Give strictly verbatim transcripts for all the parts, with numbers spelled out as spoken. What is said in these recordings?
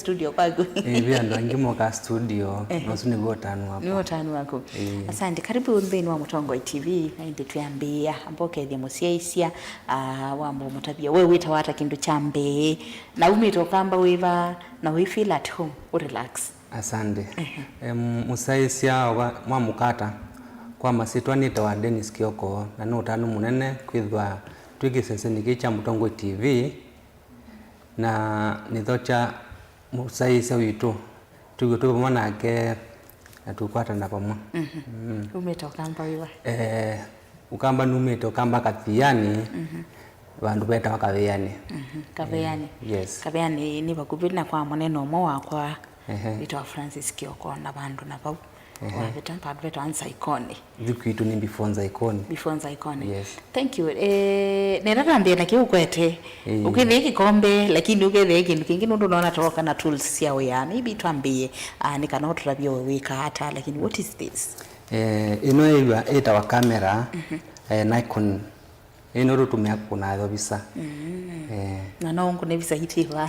studio kwaku. Ĩĩ, ve andũ angĩ mokaa studio, ehe, na ũsu nĩw'o ũtanu wakwa. Nĩw'o ũtanu waku. Ĩĩ. Asante. Karibu nthĩnĩ wa Mũtongoi T V, na ĩndĩ twĩambĩĩa, amba ũkethye mũsyaĩĩsya, ah, wamba ũmũtavya. We wĩtawa ata kĩndũ kya mbee? Na umĩte Ũkamba wĩva, na wĩ feel at home, u relax. Asante. Ehe. Em, mũsyaĩĩsya wa, wa mũkata, kwa masyĩtwa nĩtawa Dennis Kioko, na nĩ ũtanu mũnene kwĩthwa twĩ kĩsesenĩ kĩĩ kya Mũtongoi T V, na nĩthokya mũsyaĩĩsya witũ, twĩw'e twĩ vamwe nake, na tũkwatana vamwe. Mhm. Mm. Umĩte Ũkamba wĩva? Eh, Ũkamba numĩte Ũkamba Kathiani, mhm, vandũ vetawa Kaveani. Mhm. Kaveani. Eh, yes. Kaveani nĩ vakuvĩ na kwa mũnene ũmwe wakwa, ehe, wĩtawa Francis Kioko, na vandũ na vau. Ehe. Wavĩta, vandũ vetawa Nzaikoni. Yu kwitũ nĩ before Nzaikoni. Before Nzaikoni. Yes. Thank you. Eh, nenda twambĩe na kĩu ũkwete. Eh. Ũkethĩa kĩkombe, lakini ũkethĩa kĩndũ kĩngĩ nũndũ nona toka na tools sya wĩa. Maybe twambĩe, ah, nĩ kana ũtũtavye we wĩkaa ata, lakini what is this? Eh, ĩno yĩw'a ĩtawa camera, mhm, eh, Nikon. Ĩno tũtũmĩa kũkũna visa. Mm. Eh. Na no ũkũne visa itiva.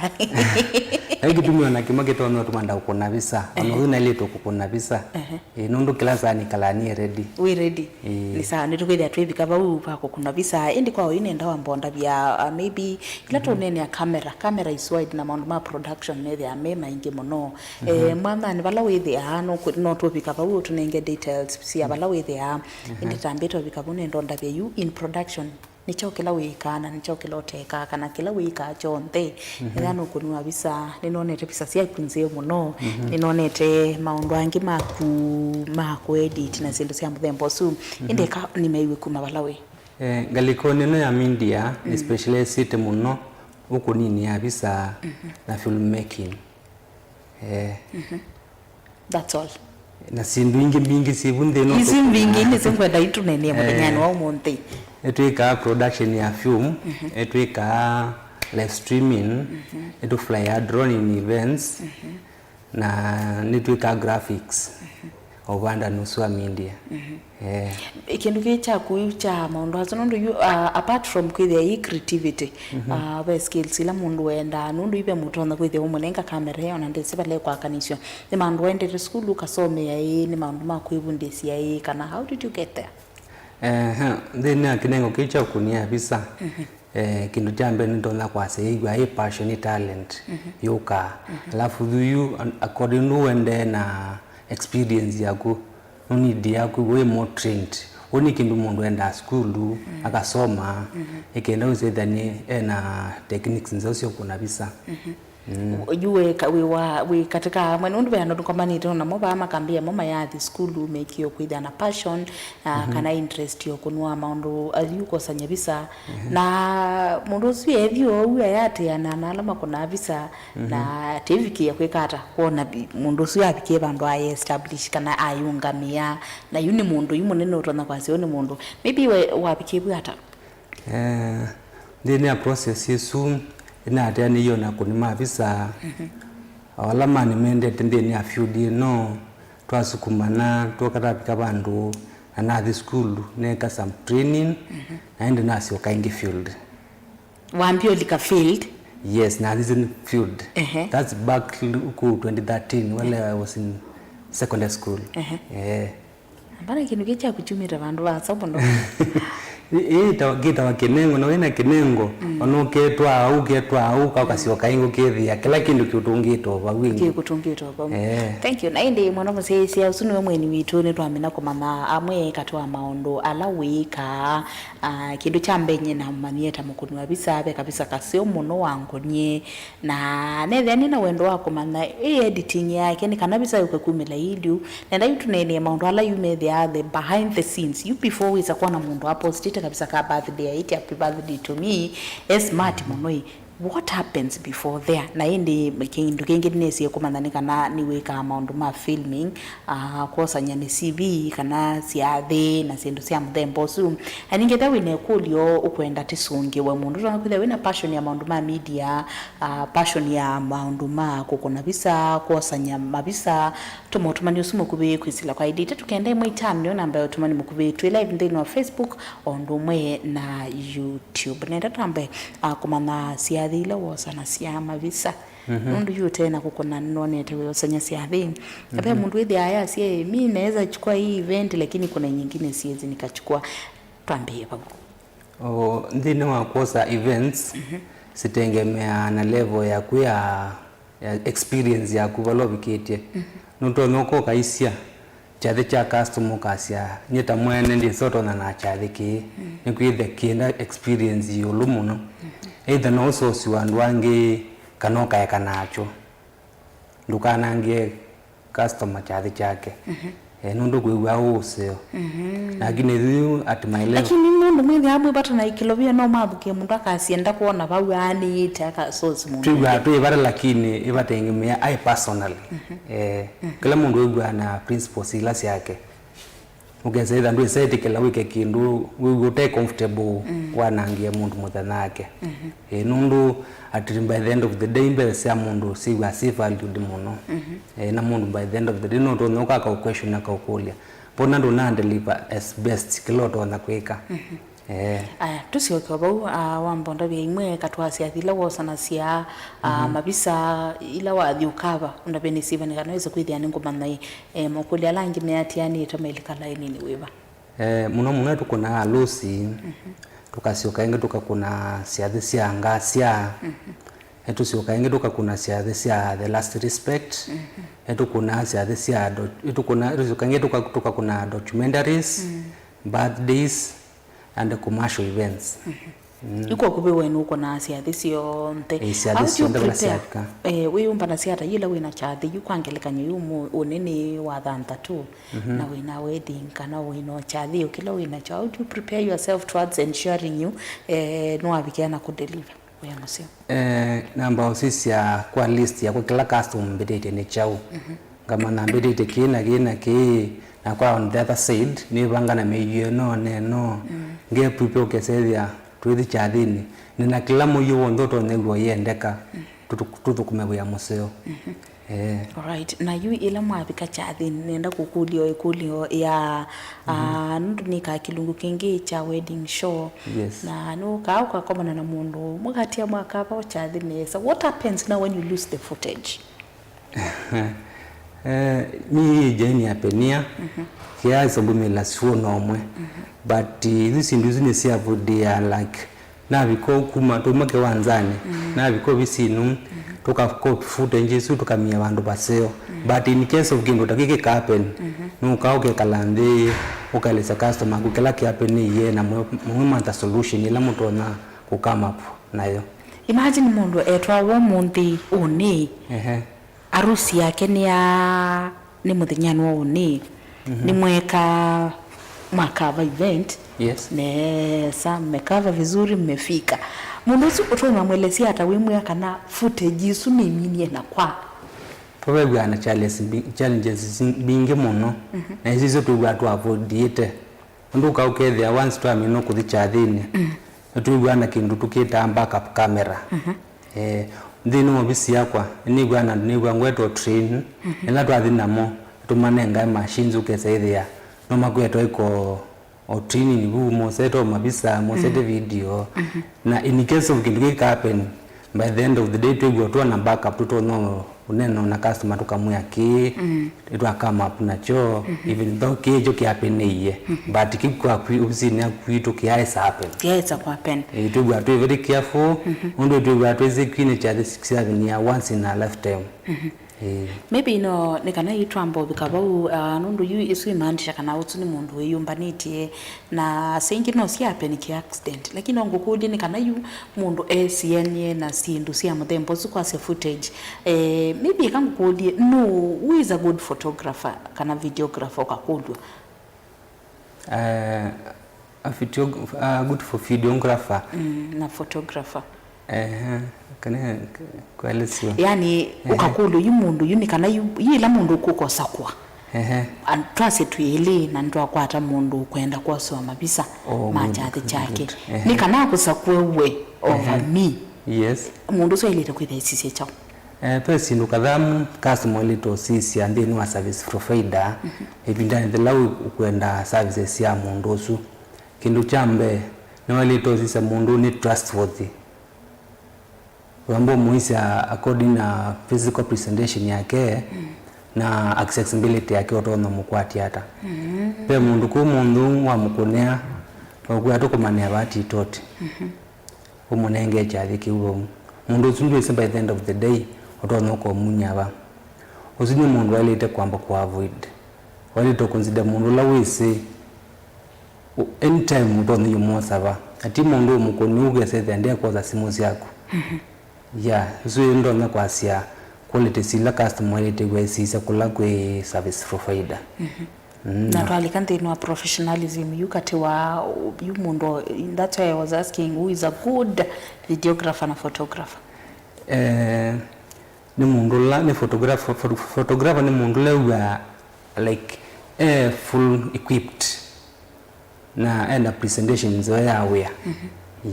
Vai kĩtumi ona kĩmwe kĩtonya ũtuma ndaũkũna visa. Ona, ehe, ũyu nailĩtwe kũkũna visa. Ehe. Eh, nũndũ kĩla saa nĩkalaa nĩ ready. Wĩ ready. Eh. Nĩ sawa, nĩtũkwĩthĩa twĩvika vau va kũkũna visa. Ĩndĩ kwa ũyu nenda wamba ũndavya, uh, maybe, ĩla, mhm, tũneenea camera. Camera is wide na maũndũ ma production methĩaa me maingĩ mũno. Mhm. Eh, mwathanĩ vala wĩthĩaa, no kũ-, no tũvika vau ũtũnenge details sya, mhm, vala wĩthĩaa. Mhm. Ĩndĩ tambĩte ũvika vau nenda ũndavye yu in production. Nĩ kyaũ kĩla wĩkaa na nĩ kyaũ kĩla ũtekaa, kana kĩla wĩkaa kyonthe? Mhm. Ethĩwa nũkũnwa visa, nĩnonete visa syaku nzeo mũno, mhm, nĩnonete maũndũ angĩ maku ma kũedit na syĩndũ sya mũthemba ũsu. Mhm. Ĩndĩ eka nĩmeiwe kuma vala wĩ. Eh, ngalĩkonĩ ĩno ya media, mm, nĩ specializĩte mũno ũkũninĩ ya visa, mhm, na filmmaking. Eh. Mhm. That's all. Na syĩndũ ingĩ mbingĩ syĩ vu nthĩ no. Isu mbingĩ nĩsyo ngwenda itũnenie mũthenyanĩ, eh, wa ũmũnthĩ. Nĩtwĩkaa production ya film, mhm, nĩtwĩkaa live streaming, mhm, nĩtũflyaa drone in events, mhm, na nĩtwĩkaa graphics, mhm, o vandũ ũsu wa media. Mhm. Eh. Kĩndũ kĩĩ kyaku kya maũndũ asu, nũndũ yu, uh, apart from kwĩthĩa yĩ creativity, mhm, uh, ve skills ila mũndũ wendaa, nũndũ yu ve mũtonya kwĩthĩa ũmũnenga kamera ĩyo na ndĩsĩ vala ĩkwakanisw'a. Nĩ maũndũ waendete sukulu ũkasomea ĩ, nĩ maũndũ ma kwĩvundĩsya ĩ, kana how did you get there? Ehe, nthĩnĩ wa kĩnengo kĩu kya ũkũnĩa visa, mhm, eh, kĩndũ kya mbee nĩndonya kwasya yĩw'a ĩ passion, ĩ talent, mhm, yũkaa. Mhm. Alafu through you, an-, according nũendee na experience yaku, no need yaku wĩ more trained. Ũu nĩ kĩndũ mũndũ endaa sukulu, mm, akasoma, mhm, ĩkenda wĩsĩthya nĩ ena techniques nzeo sya ũkũna visa. Mhm. Mm. Yu wĩ ka-, wĩ wa, wĩ katika amwe, nũndũ ve andũ nĩkomanĩte namo vaa makambĩa mo mayathi sukulu, mekie kwĩthĩa na passion, ah, mhm, kana interest ya ũkũnwa maũndũ, ah, yu kosany'a visa. Mhm. Na mũndũ ũsu ethi oou ayatĩana na ala makũnaa visa, mhm, na tĩvikĩĩa kwĩka ata, kwona vi-, mũndũ ũsu avikie vandũ aĩ establish kana ayĩũngamĩa, na yu nĩ mũndũ yu mũnene ũtonya kwasya ũũ nĩ mũndũ. Maybe we wavikie vu ata? Eh, nthĩnĩ ya process ĩsu, nĩnateanĩie ona akũni ma visa, mhm, o ala manĩmendete nthĩnĩ ya field ĩno, twasukumana, twoka twavika vandũ, na nathi sukulu, neeka some training, mhm, na ĩndĩ nasyoka ĩngĩ field. Wambie ũlika field? Yes, nathi field. Ehe. That's back kũu twenty thirteen, when, ehe, I was in secondary school. Ehe. Eh. Mbona kĩndũ kĩĩ kyaku kyumĩte vandũ vaasa mũno? Ĩ-, ĩ, ta-, kĩtawa kĩnengo, na wĩna kĩnengo, mm, ona ũketwaa au, ũketwaa au, ka ũkasyoka ĩngĩ ũkĩthĩa kĩla kĩndũ kĩũtũngĩte o vau ĩngĩ. Kĩkũtũngĩte o vau. Eh. Thank you. Na ĩndĩ mwana mũsyaĩĩsya ũsu nĩwe mũeni witũ, nĩtwamina kũmanya amwe katĩ wa maũndũ ala wĩkaa. Ah, kĩndũ kya mbee nyie namanyie ta mũkũni wa visa, ve kavisa kaseo mũno wangũnie. Na nethĩa nĩ na wendo wa kũmanya ĩ editing yake, nĩ kana visa yũke kumĩla ĩ ndyu. Nenda yu tũneenee maũndũ ala yu methĩaa the behind the scenes. Yu before wĩsa kwona mũndũ apostĩte kavisa ka birthday aĩtye, "Happy birthday to me," e smart mũno ĩ. What happens before there? Na ĩndĩ kĩndũ kĩngĩ nĩnesie kũmanya nĩ kana nĩwĩkaa maũndũ ma filming, ah, kwosany'a mĩ C V kana syathĩ na syĩndũ sya mũthemba ũsu. Na ningĩ ethĩwa wĩna ĩkũlyo ũkwenda tĩsũngĩwe, mũndũ ũtonya kwĩthĩa wĩna passion ya maũndũ ma media, ah, passion ya maũndũ ma kũkũna visa, kwosany'a mavisa, tũma ũtũmani ũsu mũkuvĩ kwĩsĩla kwa I D itatu kenda ĩmwe itano, nĩyo namba ya ũtũmani mũkuvĩ. Twĩ live nthĩnĩ wa Facebook o ũndũ ũmwe na YouTube. Nenda twambe, ah, kũmanya syathĩ ila wosanasya mavisa. Mhm. Nũndũ yu ũte na kũkũna nonete wĩosany'a syathĩnĩ. Na ve mũndũ wĩthĩaa ayasya, "Ĩ, mi naweza chukua hii event, lakini kuna nyingine siwezi nikachukua." Twambĩĩe vau. O, nthĩnĩ wa kwosa events, mhm, sitengemeaa na level yaku ya, ya experience yaku vala ũvikĩtye. Mhm. Nũtonya ũka ũkaisya kyathĩ kya customer ũkasya, "Nyie ta mwene ndĩsa ũtonya na kyathĩ kĩĩ, mm, nĩkwĩthĩa kĩenda experience ĩũlũ mũno." Mhm. Either no ũsosiwe andũ angĩ kana ũkaeka nakyo. Ndũkanangie customer kyathĩ kyake. Mhm. Eh, nũndũ kwĩw'a ũũ ũseo. Mhm. Lakini yu at my level. Lakini nũndũ mwĩthĩaa mwĩ vata na ikĩlo via no mathũkĩe mũndũ akasienda kwona vau aanĩĩte akasosi mũndũ. Twĩw'aa twĩ vata lakini ĩvatengemea ai personally. Mhm. Eh, mhm, kĩla mũndũ wĩw'aa na principles ila syake. Ũkesa ĩtha ndwĩsa ĩtĩkĩla wĩke kĩndũ wĩw'e ũte comfortable, mm, wanangie mũndũ mũthenya wake. Mhm. Ĩ, nũndũ at, by the end of the day, mbesa sya mũndũ syĩw'aa syĩ valued mũno. Mhm. Ĩ, na mũndũ by the end of the day no ũtonya ũka akaũquestion, akaũkũlya, mbona ndũna deliver as best kĩla ũtonya kwĩka? Mhm. Eh. Aya, tũsyoke o vau, ah, wamba ũndavya imwe katwasya ila wosanasya, ah, mhm, mavisa ila wathi ũkava, ũndavya nĩ sivani kana wĩse kwĩthĩa nĩngũmanya ĩ, eh, makũlyo ala angĩ meatianĩte mailika lainĩnĩ wĩva? Eh, mũno mũno nĩtũkũnaa harusi, mhm, tũkasyoka ĩngĩ tũkakũna syathĩ sya ngasya, mhm, nĩtũsyoka ĩngĩ tũkakũna syathĩ sya the last respect, mhm, nĩtũkũnaa syathĩ sya do-, nĩtũkũna-, nĩtũsyoka ĩngĩ tũka-, tũkakũna documentaries, mm, birthdays, and commercial events. Mhm. Mm. Yu kwa ũkuvĩ we nũkũnaa syathĩ syonthe. Eh, syathĩ syonthe vala syavika. Eh, wĩyũmbanasya ata yĩla wĩna kyathĩ yu, kwa ngelekany'o yu mu-, ũnĩ nĩ wa thanthatũ, mhm, na wĩna wedding kana wĩna kyathĩ o kĩla wĩnakyo? How do you prepare yourself towards ensuring you, eh, nĩwavikĩa na kũdeliver wĩa mũseo? Eh, namba ũsisya kwa list yakwa kĩla customer mbĩtĩtye nĩ kyaũ. Mhm. Ngamanya mbĩtĩtye kĩĩ na kĩĩ na kĩĩ, na kwa on the other side, nĩvanga na mĩio ĩno neno, mm, nge prepare ũkesethĩa twĩthi kyathĩnĩ, nĩna kĩla mũio w'onthe ũtonyew'a ũyendeka, mm, tũtũ-, tũthũkũme wĩa mũseo. Mhm. Eh. Alright. Na yu ĩla mwavika kyathĩnĩ, nenda kũkũlya o ĩkũlyo ya, mhm, ah, nũndũ nĩkaa kĩlungu kĩngĩ kya wedding show. Yes. Na nũkaa ũkakomana na mũndũ, mũkatia mwakava o kyathĩnĩ nesa. What happens now when you lose the footage? Eh, mi ĩĩ Jane apenia, mhm, kĩaa ĩsambumĩla syũno ũmwe. Mhm. But, eh, isu syĩndũ isu nĩsyavũndĩa, like, navika kuma, tuma kĩwanzanĩ, mhm, navika ovisinĩ, mhm, tũka copy footage isu tũkamia vandũ vaseo. Mhm. But in case of kĩndũ ta kĩkĩ kĩka happen, mhm, nũkaa ũkekala nthĩ, ũkaelesya customer aku kĩla kĩ happen ĩye, na mwe-, mwĩmantha solution ĩla mũtonya kũ come up nayo. Imagine mũndũ etwawa ũmũnthĩ ũnĩ, ehe, arusi yake nĩ ya, nĩ mũthenyanĩ wa ũnĩ, mhm, nĩmweka mwakava event, yes, nesa, mmekava vizuri, mmefika. Mũndũ ũsu ũtonya mwelesya ata wĩmwĩa kana footage isu nĩminie na kwa? Vavew'aa na challenges mbi-, challenges mbingĩ mũno, mhm, na isu isu twĩw'aa tũ avoidĩte. Ũndũ ũka ũkethĩa once twamina kũthi kyathĩnĩ, mm, nĩtwĩw'aa na kĩndũ tũkĩtaa backup camera. Mhm. Eh, nthĩnĩ wa ovisi yakwa, nĩnĩw'aa na andũ nĩw'aa ngwetwa train, mhm, ĩla twathi namo, tũmanengae machines ũkesa ĩthĩa no makwetwa iko o train-inĩ vu, mosete o mavisa, mosete, mhm, video. Mhm. Na in case of kĩndũ kĩka happen, by the end of the day, twĩw'a tũona backup, tũtonya ũneena na customer tũkamwĩa kĩĩ, mm, nĩtwa come up nakyo, mhm, even though kĩĩ kyo kĩapenĩie, mhm, but kĩu kwa kwi-, ovisinĩ yaku kwitũ kĩaĩsa happen. Kĩaĩsa kwa pen. Eh, twĩw'aa twĩ very careful, mhm, ũndũ twĩw'aa twĩsĩ kwinĩ kyathĩ kĩsyathĩnia once in a lifetime. Mhm. Eh. Maybe no, nĩ kana yu twamba ũvika vau, ah, nũndũ yu ĩsu imaanisha kana ũsu nĩ mũndũ wĩyũmbanĩtye, na saa ingĩ no syapenĩkĩa accident. Lakini no ngũkũlye nĩ kana yu mũndũ esianie na syĩndũ sya mũthemba ũsu kwasya footage. Eh, maybe eka ngũkũlye, no, who is a good photographer kana videographer ũkakũlw'a? Eh, a video-, a good for videographer. Mm, na photographer. Ehe, kana kuelesiwa. Yani, ehe, ũkakũlw'a yu mũndũ yu nĩ kana yu, yu ĩla mũndũ ũkũka ũsakũa. Ehe. And twasye twĩ elĩ na nĩtwakwata mũndũ ũkwenda kwoswa mavisa, oh, ma good, kyathĩ, good, kyake, good. Ehe. Nĩ kana akũsakũe we over, ehe, me. Yes. Mũndũ ũsu ailĩte kwĩthĩa esisye kyaũ? Eh, ve syĩndũ kadhaa customer ũilĩte ũsisya nthĩnĩ wa service provider, mhm, ĩvindanĩ yĩla ũ-, ũkwenda services sya mũndũ ũsu. Kĩndũ kya mbee, nĩwailĩte ũsisya mũndũ nĩ trustworthy. Wamba ũmũisya according na physical presentation yake na accessibility yake, ũtonya mũkwatya ata. Ve mũndũ kũ mũndũ wamũkũnĩa, ũkwĩa tũkũmanĩa vaa Titoti. Ũmũnenge kyathĩ kĩu vau. Mũndũ ũsu ndwĩsĩ by the end of the day ũtonya ũkamunya va. Ũsu nĩ mũndũ waĩlĩte kwamba kũ avoid. Waĩlĩte consider mũndũ ũla wĩsĩ u- anytime ũtonya ũmwosa va. Na ti mũndũ ũmũkũnĩa ũkesethĩa ndekwosa simũ syaku. Yeah, ũsu ndonya kwasya qualities ila customer waĩlĩte kwĩsisya kũla kwĩ service provider. Mm, Na na twalika nthĩnĩ wa professionalism yu katĩ wa yu mũndũ, that's why I was asking, who is a good videographer na photographer? Eh, nĩ mũndũ ũla nĩ photographer, photo- photographer nĩ mũndũ ũla wĩw'aa like e full equipped na ena presentation nzeo ya wĩa.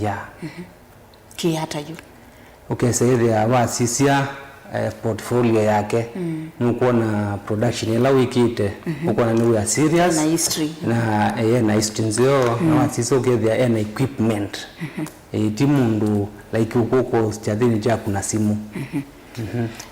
Yeah. Kĩata yu. Ũkesa ĩthĩa wasisya eh, portfolio yake, nũkwona production ĩla wĩkĩte, ũkwona nĩ wĩa serious, Na history. Na eh, ena history nzeo, na wasisya ũkethĩa ena equipment. Eh, ti mũndũ like ũkũkũ kyathĩnĩ kyaku na simũ.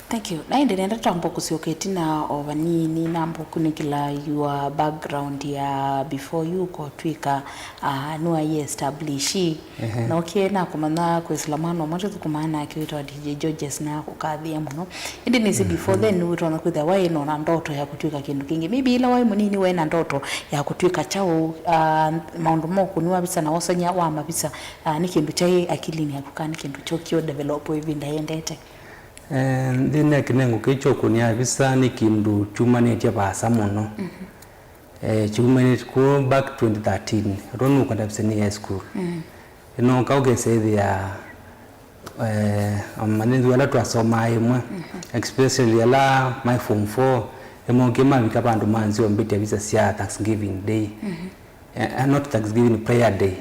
Thank you. Na ĩndĩ nenda twamba kũsyoka ĩtina o vanini, namba ũkunĩkĩla your background ya before you ũkotw'ĩka, ah, nĩwaĩ establish. Ehe. Nokie nakũmanya kwĩsĩla mwana ũmwe tũthũkũmaa nake wĩtawa D J Georges na ũkathĩa mũno. Ĩndĩ nĩsĩ before then nĩwĩtonya kwĩthĩa waĩ no na ndoto ya kũtw'ĩka kĩndũ kĩngĩ. Maybe ĩla waĩ mũnini waĩ na ndoto ya kũtw'ĩka kyaũ, ah, maũndũ ma ũkũni wa visa na wosany'a wa mavisa, ah, nĩ kĩndũ kyaĩ akilinĩ yaku kana nĩ kĩndũ kyokie ũdevelop ĩvinda yendete? Eh, nthĩnĩ ya kĩnengo kĩĩ kya ũkũnĩa visa nĩ kĩndũ kyumanĩtye vaasa mũno. Eh, kyumanĩtye kũu back twenty thirteen, ĩtwa nũkwa ndavisa nĩ high school. Ĩnoka ũkesa ĩthĩa eh, amanyĩthũ ala twasomaa ĩmwe, especially ala maĩ form four, ĩmokie mavika vandũ manzio mbĩtya visa sya Thanksgiving Day. Eh, eh, not Thanksgiving, Prayer Day.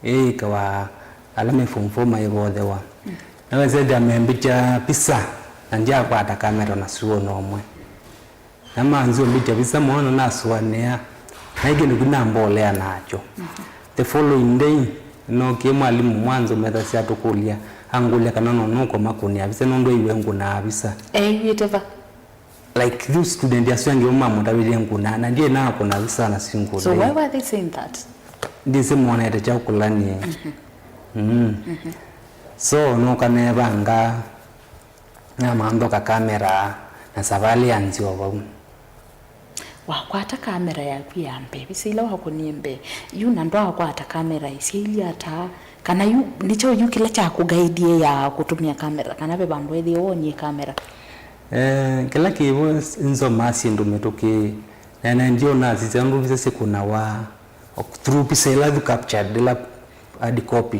Ĩĩkawa ala me form four maĩvothewa. Na wesethĩa membĩkya visa, na ndyakwata kamera na suo nomwe. Na manzio mbĩkya visa mwana nasũanĩa. Na ĩkĩ nĩku nambolea nakyo. The following day, nookie mwalimũ mwanzo methasya atũkũlya, angũlya kana no nũkoma kũnĩa visa nũndũ aiwe ngũnaa visa. Eĩw'ĩte va? Like, those student asu angĩ mamũtavĩlye ngũna, na ndiĩ nakũna visa na singũna. So why were they saying that? Ndĩsĩ monete kyaũ kũla niĩ. Mm. So nũka nevanga, namanthoka kamera na savalĩ ya nzeo vau. Wakwata kamera yaku ya mbee, visa ila wakũnie mbee, yu na ndwakwata kamera isyailye ata? Kana yu nĩ kyaũ yu kĩla kyakũgaidie ya kũtũmĩa kamera, kana ve vandũ wethĩe wonie kamera? Eh, kĩla kĩvo nzomaa syĩndũ mĩtũkĩ, na na ndio nasisya nũndũ visa syĩkũnawa through visa ila yu captured, ila hard copy.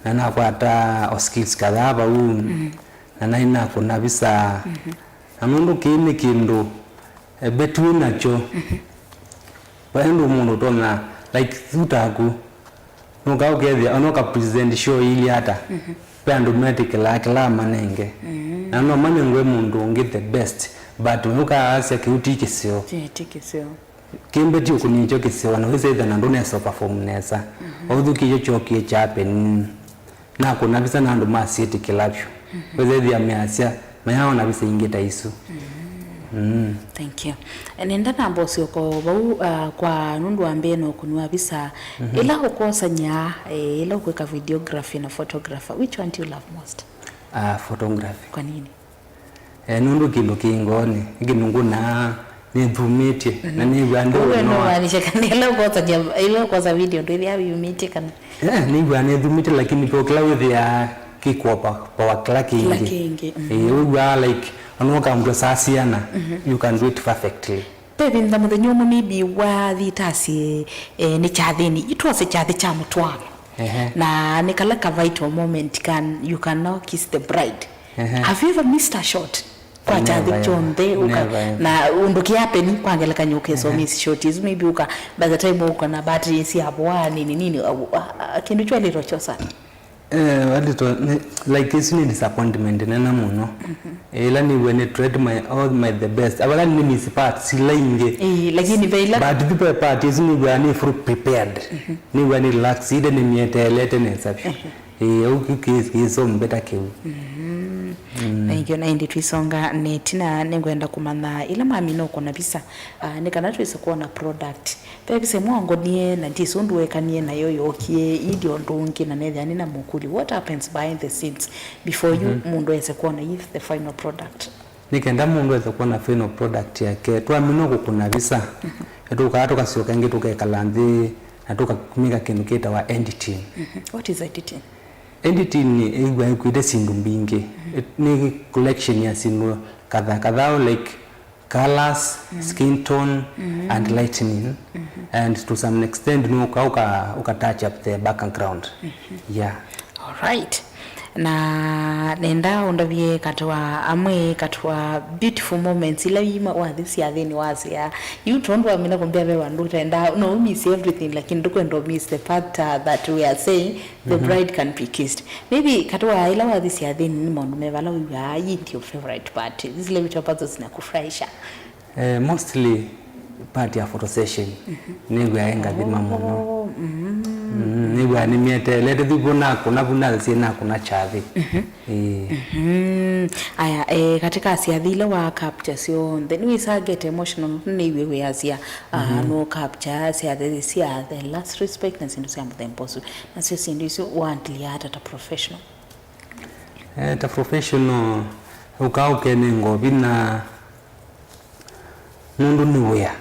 Na nakwata o skills kadhaa vau, na naĩ nakũna visa. Na nũndũ kĩĩ nĩ kĩndũ eh, bet wĩ nakyo. Vai andũ mũndũ ũtonya, like, thu taku, nũka ũkethĩa ona ũka present show ili ata, ve andũ metĩkĩlaa kĩla manenge. Na no manengwe mũndũ ũngĩ the best, but ũkaasya kĩu ti kĩseo. Ti, ti kĩseo. Kĩmbe ti ũkũnĩkyo kĩseo, na wĩsĩthĩa na ndũnesa perform nesa. Waũthũkĩĩsya kyokie kya happen. Nakũna visa na andũ masyĩtĩkĩla vyũ. Wĩsĩthĩa measya, mayaona visa ingĩ ta isu. Mm. Thank you. Nenda namba ũsyoka o vau, uh, kwa nũndũ wa mbee na ũkũni wa visa. Ĩla ũkwosany'a, eh, ĩla ũkwĩka videography na photographer, which one do you love most? Uh, photography. Kwa nini? Eh, nũndũ kĩndũ kĩ ngoonĩ, nĩ kĩndũ ngũnaa, nĩthumĩtye, na nĩw'aa ndĩ ũnoa. Nĩmaanisha kana ĩla ũkosany'a, ĩla ũkosa video ndwĩthĩa yumĩtye kana? Eh, nĩw'aa nĩthumĩtye, lakini po kĩla wĩthĩaa kĩkwopa poa kĩla kĩngĩ. Kĩla kĩngĩ, mm. Eh, wĩw'aa like, ona ũkamutwa saa siana, you can do it perfectly. Ve ĩvinda mũthenya ũmwe maybe wathitasye, eh, nĩ kyathĩnĩ, itwose kyathĩ kya mũtwaano. Ehe. Na nĩ kala ka vital moment can, you can now kiss the bride. Ehe. Have you ever missed a shot? Kwa kyathĩ kyonthe, uka, never ever. Na ũndũ kĩapeni, kwa ngelekany'o ũkesa miss shot isu, maybe uka, by the time uka na battery syavoa, nini, nini, au, a, a, kĩndũ kyu a little kyosa. Eh, a little, ni, like, isu nĩ disappointment nene mũno. Ĩla nĩw'e nĩ tried my, all my the best. Afadhali nĩ miss parts ila ingĩ. Eh, lakini ve ila. But the part isu nĩw'e nĩ full prepared. Nĩw'e nĩ relaxed, nĩ mieteelete nesa vyũ. Eh, ũu kĩ, kĩ, kĩ so mbeta kĩu. Mm. Thank you. Na ĩndĩ twisonga netina, nĩngwenda kũmanya ĩla mwamina ũkũna visa, ah, nĩ kana twĩse kwona product. Ve visa ĩmwe wangonie na ndyĩsĩ ũndũ wekanie nayo, yookie ĩndĩ ũndũ ũngĩ, na nethĩa nĩ na mũkũlyo. What happens behind the scenes before you, mhm, mũndũ ese kwona if the final product? Nĩ kenda mũndũ ese kwona final product yake, twamina kũkũna visa, mhm, nĩtũkaa tũkasyoka ĩngĩ tũkekala nthĩ na tũkamĩka kĩndũ kĩtawa editing. Mhm. What is editing? Editing ĩw'a ĩkuĩte syĩndũ mbingĩ. Mhm. It- nĩ collection ya syĩndũ kadha kadha, like colors, mhm, skin tone, mhm, and lightening. Mhm. And to some extent nĩ ũka, ũka, ũka touch up the background. Mhm. Yeah. Alright. Na nenda ũndavye katĩ wa amwe, katĩ wa beautiful moments ila wima wathi syathĩnĩ wasya. Yu tondũ wamina kũmbĩa ve vandũ ũtenda, no miss everything, lakini ndũkwenda miss the part, uh, that we are saying the, mhm, bride can be kissed. Maybe katĩ wa ila wathi syathĩnĩ, nĩ maũndũ me vala wĩw'aa, hii ndio favorite part, zile vitu ambazo zinakufurahisha? Eh, mostly part ya photo session, mhm, nĩw'aa ĩ ngathima mũno. Oh, mm. Mm, nĩw'aa nĩmyeteelete, thivu nakũna vu nasyĩ nakũna kyathĩ. Mhm. Ĩĩ. Mhm. Aya, eh, katika syathi ila wa capture syonthe, nĩwĩsaa get emotional, nĩw'e wĩasya, ah, mhm, no capture syathi sya the last respect na syĩndũ sya mũthemba ũsu. Nasyo syĩndũ isu wandĩlya ata ta professional? Eh, ta professional, ũkaa ũkenenga vinya nũndũ nĩ wĩa.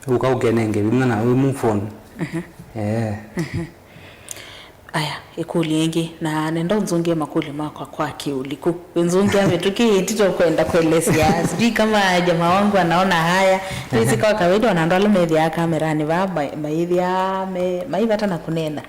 Ũkaa ũkenenge vinya na wĩ move on. Mhm. Eh. Mhm. Aya, ĩkũlyo ĩngĩ, na nenda ũnzũngĩe makũlyo makwa kwa kĩũliku. Wĩnzũngĩa mĩtũkĩ ĩtito kwenda kũelesya. Sijui kama jamaa wangu anaona haya. Twĩsĩ kwa kawaida ona andũ ala methĩaa kameranĩ vaa ma- maithĩaa me- maivata na kũneena.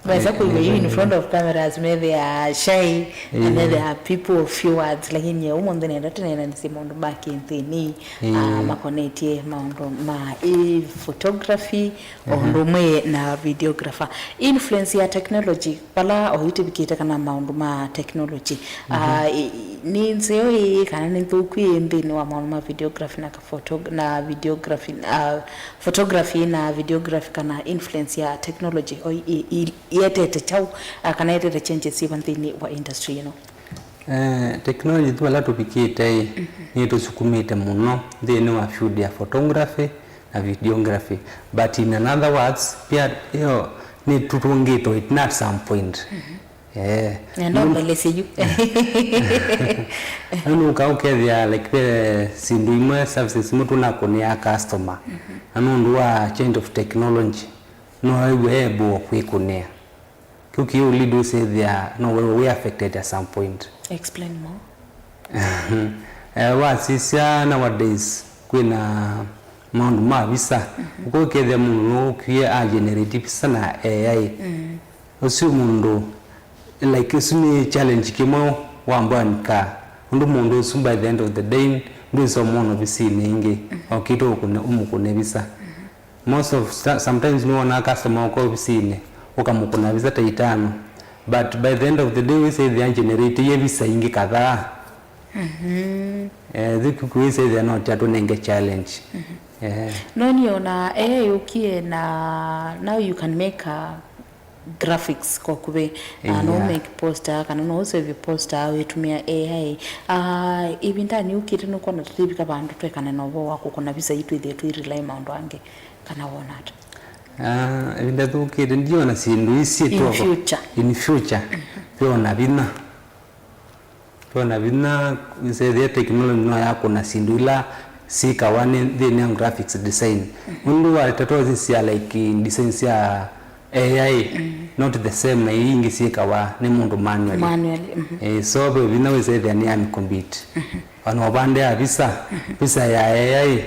Mesa, eh, kwĩw'a you in front of cameras, methĩaa shy, na, eh, methĩaa people of few words, lakini ũmũnthĩ nenda tũneenanĩsye maũndũ ma kĩnthĩnĩ, eh, ah, makonetye maũndũ ma, eh, photography, o, mhm, ũndũ ũmwe na videographer. Influence ya technology, vala oyu tũvikĩte kana maũndũ ma technology. Mhm. Ah, i- i- nĩ nzeo ĩĩ kana nĩ nthũku ĩĩ nthĩnĩ wa maũndũ ma videography na ka photo- na videography, ah, photography na videography, kana influence ya technology o i- i- i- ietete kyaũ, ah, kana ietete changes syĩva nthĩnĩ wa industry ĩno? Eh, technology tu vala tũvikĩte ĩ, mhm, nĩtũsukumĩte mũno nthĩnĩ wa field ya photography na videography, but in another words pia ĩyo nĩtũtũngĩtwe at some point. Mhm. Eh. Nenda ũmbelesye yu. Nũka ũkethĩa, like, ve syĩndũ imwe, services imwe tũnakũnĩaa customer. Mhm. Na nũndũ wa change of technology, no wĩw'e able kwĩkũnĩa. Kĩu kĩũlead ũsĩthĩa no wĩw'e wĩ affected at some point. Explain more. Eh, wasisya nowadays kwĩna maũndũ ma visa. Mhm. Ũkokethĩa mũndũ nũũkie a generate visa na A I. Mm. Ũsu mũndũ, like, ũsu nĩ challenge kĩmwe wambwanĩka, ũndũ mũndũ ũsu by the end of the day ndwĩsa ũmwona ovisinĩ ĩngĩ, mm, okĩte ũkũne, ũmũkũne visa. Mhm. Most of, sometimes nĩwonaa customer ũka ovisinĩ, ũkamũkũna visa ta itano, but by the end of the day wĩsĩthĩa generate ye visa ingĩ kadhaa. Mhm. Eh, thiku kwĩsĩthĩa no tya tũnenge challenge. Mhm. Eh. No nĩona A I yũkie na now you can make a graphics kwa kũvĩ, ah, no, yeah, make poster, kana no ũsevye poster wĩtũmĩa A I. Ah, ĩvindanĩ yũkĩte nũkwona tũtĩvika vandũ twekane na ũvoo wa kũkũna visa ii twĩthĩe twĩ rely maũndũ angĩ, kana wona ata? Ah, ĩvinda yũkĩte ndiona syĩndũ ii syĩtwova in future. In future. Mhm. Yona vinya. Twona vinya, nĩsethĩa technology no yakũna syĩndũ ila syĩkawa nĩ nthĩnĩ wa graphics design. Mhm. Nũndũ wa tata sya, like, design sya A I, mm, not the same na ii ingĩ syĩkawa nĩ mũndũ manually. Manually, mhm. Eh, so ve vinya wĩsethĩa nĩ ya compete. Mhm. Ona ũvande ya visa, mhm, visa ya A I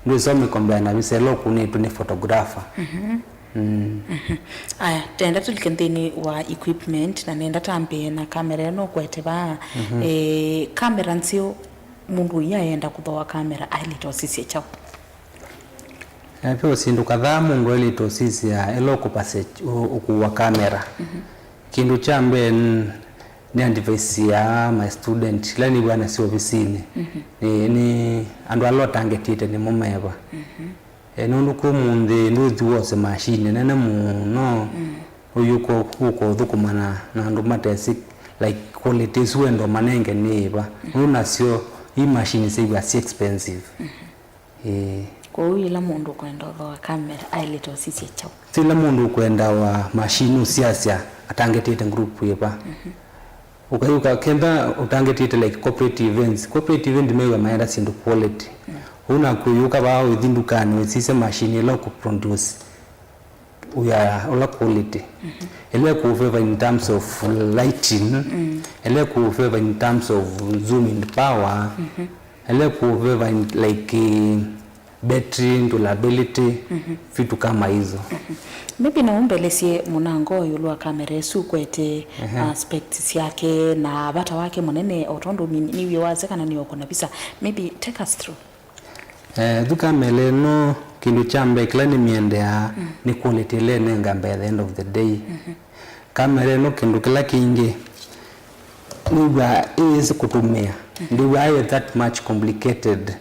ndwĩsomĩkombea na visa ĩla ũkũnĩtwe nĩ photographer. Mhm. Mm. Mhm. Aya, tenda tũlike nthĩnĩ wa equipment, na nenda tambĩe na kamera ĩno ũkwete vaa. Mhm. Eh, kamera nzeo, mũndũ ũyũ ayenda kũthooa kamera ailĩte ũsisya kyaũ? Eh, ve syĩndũ kadhaa mũndũ ailĩte ũsisya ĩla ũkũvasya ũ- ũkũwa kamera. Mhm. Kĩndũ kya mbee n- nĩ advice ya my student ila nĩw'aa nasyo ovisinĩ. Mhm. Nĩ, nĩ andũ ala ũtangetĩte nĩmo meva. Mhm. E, nũndũ kwĩ ũmũnthĩ ndũthi wose machine nene mũno, mm, ũyũka ũka ũthũkũma na, na andũ matesĩ like, quality ĩsu wenda ũmanenge nĩ ĩva. Nũndũ nasyo, i machine syĩw'a syĩ expensive. Ĩĩ. Kwoou yĩla mũndũ ũkwenda ũthooa kamera aĩlĩte ũsisya kyaũ? Ti ĩla mũndũ ũkwenda wa machine ũsiasya atangĩtĩte group yĩva. Ũkayũka kenda ũtangĩtĩte, like, corporate events. Corporate event mew'a maenda syĩndũ quality. Ũu naku ũyũka vaa ũithi ndukanĩ wĩsisya machine ĩla ũkũproduce wĩa ũla quality. Ĩla ĩkũfavor in terms of lighting, ĩla ĩkũfavor in terms of zooming power, ĩla ĩkũfavor in, like, eh, battery durability, vitu kama hizo. Maybe no ũmbelesye mũnango ĩũlũ wa kamera ĩsu ũkwete, uh, specs syake na vata wake mũnene, o tondũ mi-, nĩw'e wasya kana nĩ ũkũna visa. Maybe take us through. Eh, ĩsu kamera ĩno, kĩndũ kya mbee kĩla nĩmyendeaa nĩ quality ĩla ĩnenga mbee at the end of the day. Kamera ĩno kĩndũ kĩla kĩngĩ, nĩw'aa ĩyĩsĩ kũtũmĩa. Ndĩw'aa ĩ that much complicated.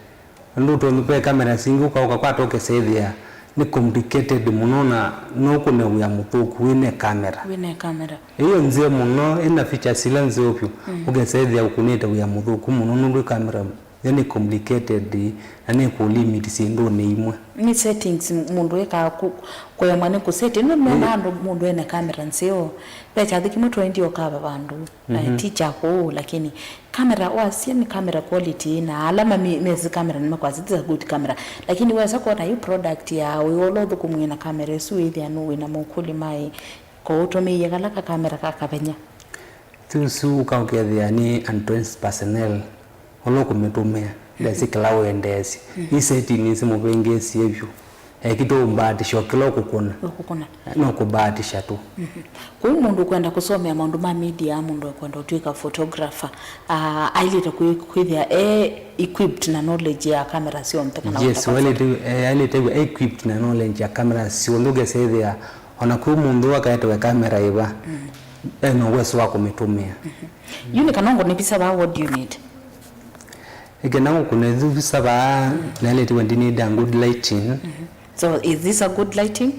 Nũndũ tondũ ve kamera singĩ ũka-, ũkakwata ũkesethĩa nĩ complicated mũno na no ũkũne wĩa mũthũku wĩ ne kamera. Wĩ ne kamera. Ĩyo nzeo mũno, ĩna features ila nzeo vyũ, ũkesethĩa ũkũnĩte wĩa mũthũku mũno nũndũ kamera yo nĩ complicated na nĩ kũ limit syĩndũnĩ imwe. Nĩ settings mũndũ ekaa ku-, kũemwa nĩ kũseti. Nĩwona andũ mũndũ ene kamera nzeo. Ve kyathĩ kĩmwe twaendie ũkava vandũ, eh, ti kya kũu, lakini kamera wasya nĩ kamera quality, na ala mami-, mesi kamera nĩmakwasya, "This is a good camera." Lakini wesa kwona yu product ya ũĩ ũla ũthũkũmwĩe na kamera ĩsu wĩthĩa nũwĩ na mokũlyo maĩ, ko ũtũmĩie kala ka kamera ka kavenya. Ti ũsu ũka ũkethĩa nĩ Antoine's personnel. Ũla ũkũmĩtũmĩa, ndesĩ kĩla ũendeesye. Nĩ setting nĩsĩ mũvĩngĩĩsie vyũ. Ekĩtwe ũmbaatĩsya o kĩla ũkũkũna. Ũkũkũna. No kũmbaatĩsya tu. Kũu mũndũ ũkwenda kũsomea maũndũ ma media, mũndũ ũkwenda ũtw'ĩka photographer, ah, ailĩte kwĩ-, kwĩthĩa e equipped na knowledge ya camera syonthe kana... Yes, wailĩte, eh, ailĩte e equipped na knowledge ya camera syonthe, ũkesethĩa ona kwĩ mũndũ akaetewe kamera ĩva, ena ũweso wa kũmĩtũmĩa. Yu nĩ kana ngũne visa va, what do you need? Ĩkenda ngũkũne visa va, nailĩte we ndinida good lighting. So, is this a good lighting?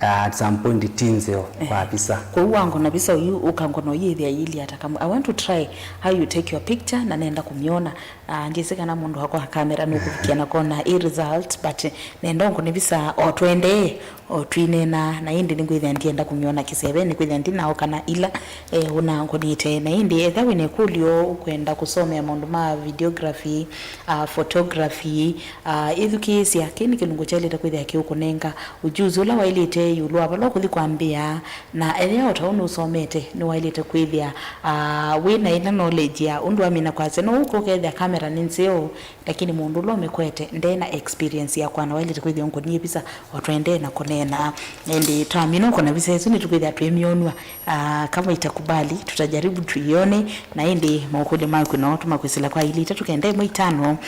Uh, at some point ti nzeo kwa visa. Kwoou wangona visa ũyu, ũkangona ũyĩthĩa yĩli ata kamwe. I want to try how you take your picture, na nenda kũmyona. Ah, ndyĩsĩ kana mũndũ wakwa wa kamera nũkũvikĩa na kona ĩ result, but nenda ũngũne visa o tũendee, o twĩneena, na ĩndĩ nĩngwĩthĩa ndyenda kũmyona kĩsevenĩ, kwĩthĩa ndinao kana ila, eh, ũnangũnĩte. Na ĩndĩ ethĩwa wĩna ĩkũlyo ũkwenda kũsomea maũndũ ma videography, ah, photography, ah, ĩthukĩĩsya, kĩĩ nĩ kĩlungu kyaĩlĩte kwĩthĩa kĩũkũnenga ujuzi ũla waĩlĩte ĩũlũ wa vala ũkũthi kwambĩĩa. Na ethĩwa o ta ũu nũsomete, nĩwaĩlĩte kwĩthĩa, ah, wĩ na ĩla knowledge ya ũndũ wamina kwasya. No ũka ũkethĩa kamera nĩ nzeo, lakini mũndũ ũla ũmĩkwete nde na experience ya kwana, waĩlĩte kwĩthĩa ũngũnie visa o tũendee na kũneena. Ĩndĩ twamina ũkũna visa ĩsu, nĩtũkwĩthĩa twĩmyonw'a, ah, kama itakubali, tutajaribu tuione. Na ĩndĩ mokũlyo maku no tũmakwĩsĩla kwa ilĩ itatũ kenda ĩmwe itano.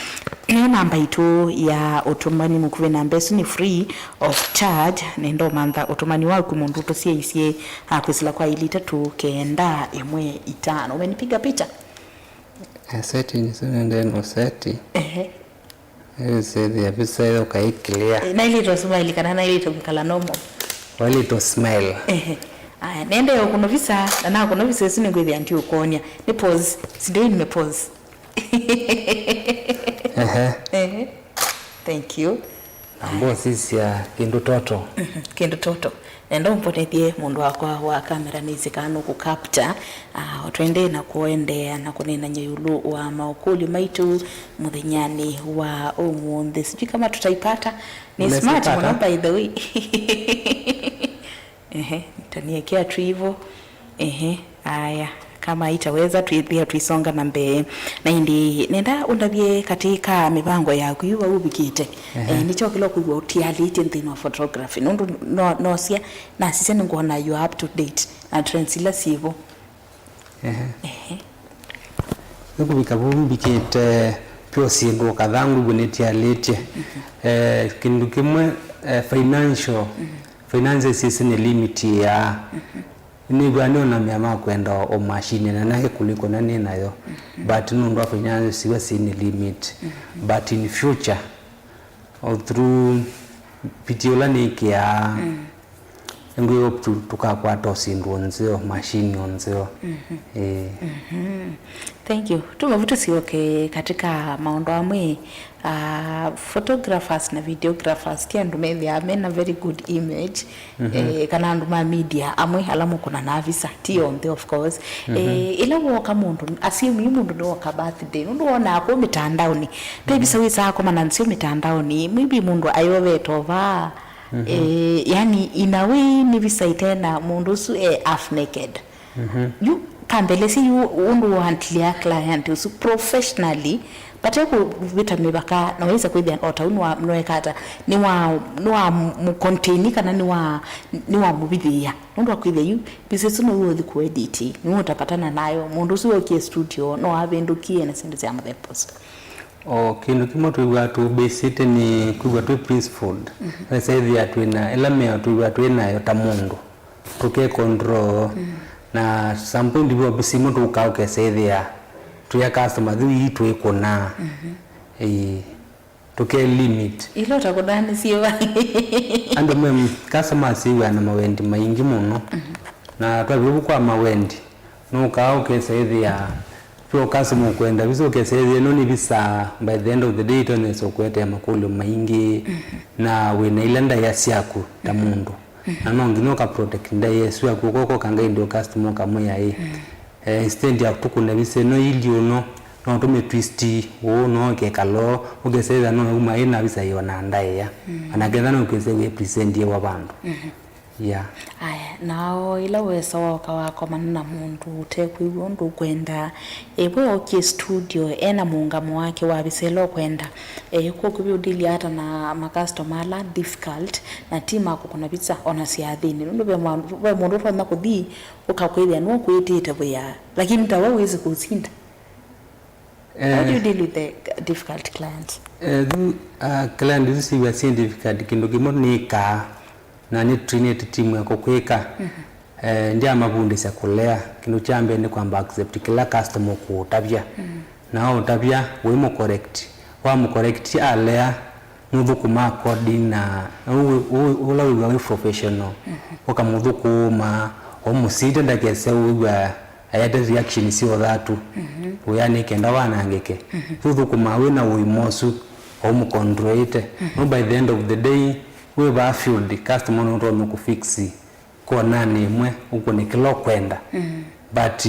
Nĩyo namba itũ ya ũtũmani mũkuvĩ, namba ĩsu nĩ free of charge. Nenda ũmantha ũtũmani waku mũndũ ũtũsyaisye akwĩsĩla kwa ilĩ itatũ kenda ĩmwe itano. Umenipiga picha? Eh, setting isu nende no seti. Ehe. Ĩsĩthĩa visa ĩyo ũkaĩ clear. Eh, nailĩtwe smile kana nailĩtwe kwĩkala normal? Wailĩtwe smile. Ehe. Aya, nende ũkũno visa, na nakũno visa ĩsu nĩngwĩthĩa ndiũkwonia. Nĩ pause, si ndio nime pause? Ehe. Ehe. Thank you. Na mbosisya kĩndũ toto. Mhm, kĩndũ toto. Nenda ũmbonethye mũndũ wakwa wa kamera nĩsĩ kana nũkũ capture. Ah, o tũendee na kũendeea na kũneenany'a ĩũlũ wa maũkũlyo maitũ mũthenyanĩ wa ũmũnthĩ. Sijui kama tutaipata. Ni smart mũno, by the way. Ehe, taniekea tu hivyo. Ehe, aya, kama haitaweza, tuithia tuisonga na mbee. Na ĩndĩ nenda ũndavye katĩ ka mĩvango yaku yu vau ũvikĩte. Ehe. Eh, nĩkyo kĩla ũkwĩw'a ũtialĩtye nthĩnĩ wa photography. Nũndũ no, nosya, nasisya nĩngwona you are up to date na trends ila syĩvo. Ehe. Ehe. Nĩkũvika vau mbikĩte pyo syĩndũ o kadhaa ngwĩw'a nĩtialĩtye. Mhm. Eh, kĩndũ kĩmwe, eh, financial, mhm, finances isi nĩ limit ya. Mhm. Nĩw'a nĩonamĩa ma kwenda o machine na nake kũliko na nĩ nayo. Mhm. But nũndũ wa finances iwa si nĩ limit. Mhm. But in future, o through video ila nĩkĩaa, mm, And we hope tu, tukakwata o syĩndũ o nzeo, machine o nzeo. Mhm. Eh. Mhm. Thank you. Tumavu tũsyoke katika maũndũ amwe, ah, photographers na videographers ti andũ methĩaa mena very good image, mhm, eh, kana andũ ma media amwe ala mũkũnanaa visa, ti onthe of course. Mhm. Eh, ĩla wooka mũndũ, assume yu mũndũ nĩwoka birthday, nũndũ wonaa kũu mĩtandaonĩ. Ve visa wĩsaa kũmana nzeo mĩtandaonĩ, maybe mũndũ ayovete ovaa, mhm, eh, yani in a way nĩ visa ĩtena mũndũ ũsu e half naked. Mhm. Yu kambelesye yu ũndũ ũhandlĩa client ũsu professionally, vate kũvĩta mĩvaka, na waĩsa kwĩthĩa o ta ũu nĩwa-, nĩweka ata, nĩwa-, nĩwamũcontain kana nĩwa-, nĩwamũvithĩĩa. Nũndũ wa kwĩthĩa yu visa ĩsu nĩwe ũthi kũedit, nĩwe ũtapatana nayo, mũndũ ũsu wokie studio no avĩndũkie na syĩndũ sya mũthemba ũsu. O kĩndũ kĩmwe twĩw'aa tũbĩsĩte nĩ kwĩw'a twĩ principled. Mhm. Wesa ĩthĩa twĩna ĩla mĩao twĩw'aa twĩ nayo ta mũndũ. Tũke control. Mm. Na some point vyo simũ tũkaa ũkesa ĩthĩa twĩa customer through ii twĩkũnaa. Mhm. Ĩĩ. Tũke limit. Ila ũtakũnaa nĩ syĩva? Andũ me customer syĩw'aa na mawendi maingĩ mũno. Mhm. Na twavika kwa mawendi, nũkaa ũkesa ĩthĩa pyo customer ũkwenda visa, ũkesa ĩthĩa ĩno nĩ visa, by the end of the day ĩtonyesa ũkũetea makũlyo maingĩ, mhm, na wĩna ila ndaĩa syaku ta, mhm, mũndũ. Mhm. Na no nginya ũka protect ndaĩa ĩsu yaku, ũkoka ũkangaindia customer ũkamwĩa ĩ, mhm, eh, instead ya tũkũne visa ĩno ĩilyĩ ũno, no tũmĩ twist ũũ, no ĩkekala ũũ, ũkesa ĩthĩa no yauma ĩna visa ĩona ndaĩa. Mhm. Kana ketha no ũkesa wĩ present ĩwa vandũ. Mhm. Yeah. Aya, na o ĩla wesa waoka wakomana na mũndũ ũtekwĩw'a ũndũ ũkwenda, e, we okie studio, ena mũũngamo wake wa visa ĩla ũkwenda, e, kwoku ũkũvya ũdili ata na makastoma ala difficult, na ti ma kũkũna visa ona syathĩnĩ? Nũndũ ve mwa-, ve mũndũ ũtonya kũthi ũkakwĩthĩa nũkwĩtĩte wĩa, lakini tawe wĩsĩ kũsinda. How do you, eh, deal with the difficult clients? Eh, thu, ah, client isu syĩw'a syĩ difficult, kĩndũ kĩmwe nĩkaa, na nĩ trainĩte timu ya kũkwĩka. Mhm. Eh, ndyamavundĩsya kũlea. Kĩndũ kya mbee nĩ kwamba accept kĩla customer ũkũũtavya. Mhm. Na waũtavya, ũimũcorrect. Wamũcorrect alea, nũthũkũmaa according na, na ũ-, ũ-, ũla wĩw'a wĩ professional. Mhm. Ũkamũthũkũma, ũmũsite ndakese wĩw'a aete reaction sya ũthatu. Mhm. Wĩanĩ kenda wanangĩke. Mhm. Ũthũkũmaa wĩ na ũima ũsu, ũmũcontrolĩte. Mhm. No by the end of the day, wĩ vaa field, customer nũtonya kũfix konanĩ ĩmwe, ũkũne kĩla ũkwenda. Mhm. But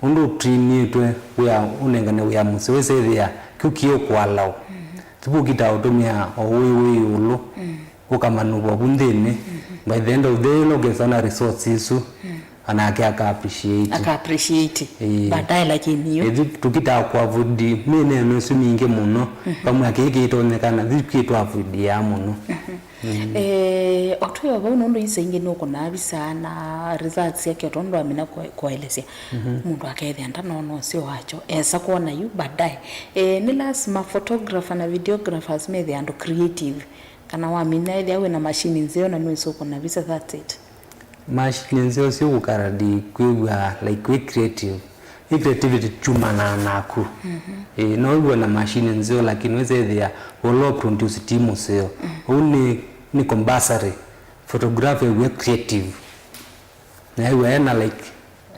ũndũ ũtrainĩtwe wĩa, ũnengane wĩa mũseo, wĩsethĩa kĩu kĩũkũalawa. Mhm. Ti vu kĩta ũtũmĩa o ũĩ wĩ ĩũlũ, mm, ũkamanũvwa vu nthĩnĩ. Mhm. By the end of the day, ĩla ũkesa na results isu, mm, anake aka appreciate. Aka appreciate. Ĩĩ. Baadaye lakini yu. Ĩthu tũkitaa kũavoid mĩneno ĩsu mingĩ mũno, mhm, vamwe kĩĩ kĩitonyekana, thi kĩtũavoidiaa mũno. Mhm. Mm. Eh, o twĩ o vau nũndũ isa ingĩ nũkũnaa visa na results syake o tondũ amina kũe-, kũelesya. Mhm. Mũndũ akethĩa ndanoona ũseo wakyo, esa kwona yu baadaye. Eh, nĩ lasima photographer na videographers methĩa andũ creative. Kana wamina ethĩa wĩna machine nzeo na nũĩsĩ ũkũna visa, that's it. Machine nzeo syũkũkara ndi kwĩw'a, like, wĩ creative. Ĩ creativity kyumanaa naku. Mhm. Ĩ, no wĩw'e na machine nzeo, lakini wĩsethĩa ũla ũproduce ti mũseo. Mhm. Ũu nĩ, nĩ compulsory. Photographer ew'e creative. Na ew'e ena, like,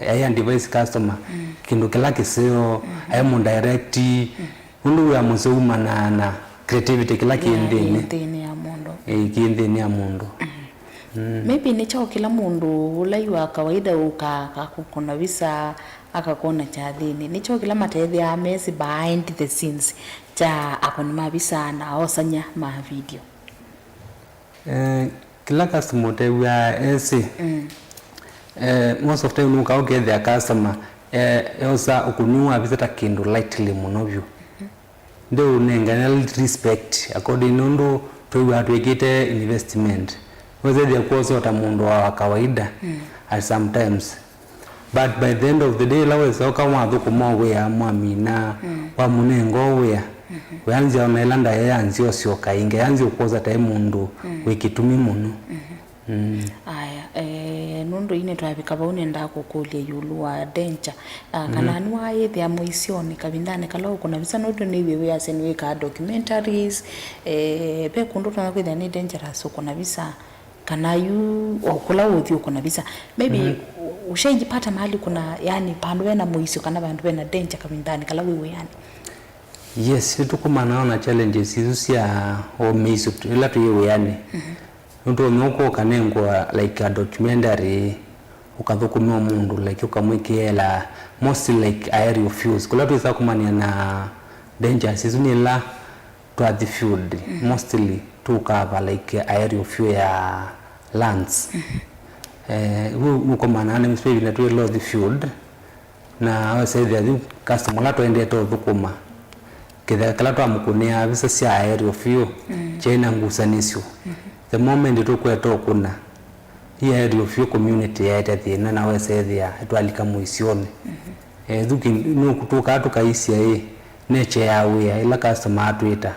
ai advise customer, mm, kĩndũ kĩla kĩseo, mm, ai mũdirect, mm, ũndũ wĩa mũseo umanaa na creativity kĩla kĩ, yeah, nthĩnĩ, nthĩnĩ ya mũndũ. Ĩ, kĩ nthĩnĩ ya mũndũ. Mm. Mm. Maybe nĩ kyaũ kĩla mũndũ ũla yu wa kawaida ũkaa akakũna visa, akakwona kyathĩnĩ? Nĩ kyaũ kĩla matethĩaa mesĩ behind the scenes kya akũni ma visa na osany'a ma video? Eh, kĩla customer ũtew'aa esĩ, mm, eh, most of time nũkaa ũkethĩa customer, eh, eosa ũkũni wa visa ta kĩndũ lightly mũno vyũ. Mhm. Ndeũnengane respect according nũndũ twĩw'aa twĩkĩte investment. Wesethĩa kwosa o ta mũndũ wa kawaida, mm, at sometimes. But by the end of the day, ĩla wesa ũka mwathũkũma o wĩa, mwamina, mm, wamũnenga o wĩa, mhm, wĩanzĩa ona ĩla ndaĩa yanzĩa ũsyoka ĩngĩ, yanzĩa ũkwosa taĩ mũndũ, mm, wĩ kĩtumi mũno. Mhm. Mm. Aya, eh, nũndũ yu nĩtwavika vau, nĩendaa kũkũlya ĩũlũ wa danger. Ah, kana, mm, nĩwaĩthĩa mũisyonĩ kavindanĩ kala ũkũna visa, nũndũ nĩw'e wĩasya nĩwĩkaa documentaries, eh, ve kũndũ ũtonya kwĩthĩa nĩ dangerous ũkũna visa. Kana yu o kũla ũthi ũkũna visa. Maybe, mhm, u-, ushaijipata mahali kuna, yani, vandũ vena mũisyo kana vandũ vena danger kavindanĩ kala wĩ wĩanĩ? Yes, nĩtũkomanaa na challenges isu sya o mĩisyo ĩla twĩ wĩanĩ. Mhm. Nũndũ ũmwe ũkũka nengwa, like, a documentary, ũkathũkũma mũndũ, like, ũkamwĩkĩĩla mostly, like, aerial views. Kũla twĩsa kũmanyĩa na dangers isu nĩ ĩla twathi field, mhm, mostly tũkava, like, aerial view ya lands. Mhm. Eh, yu nũkomanaa nĩ ĩvinda twĩ loth field, na wesethĩa yu customer ũla twaendete ũthũkũma, kĩtheka kĩla twamũkũnĩaa visa sya aerial view, mm, kyaĩ na ngusanĩsyo. Mhm. The moment tũkweta ũkũna, i aerial view community yaete thĩna, na wesethĩa ĩtwalika mũisyonĩ. Mhm. Eh, yu kĩ-, nũkũtũkaa tũkaisya ĩ, nature ya wĩa ĩla customer atwĩta.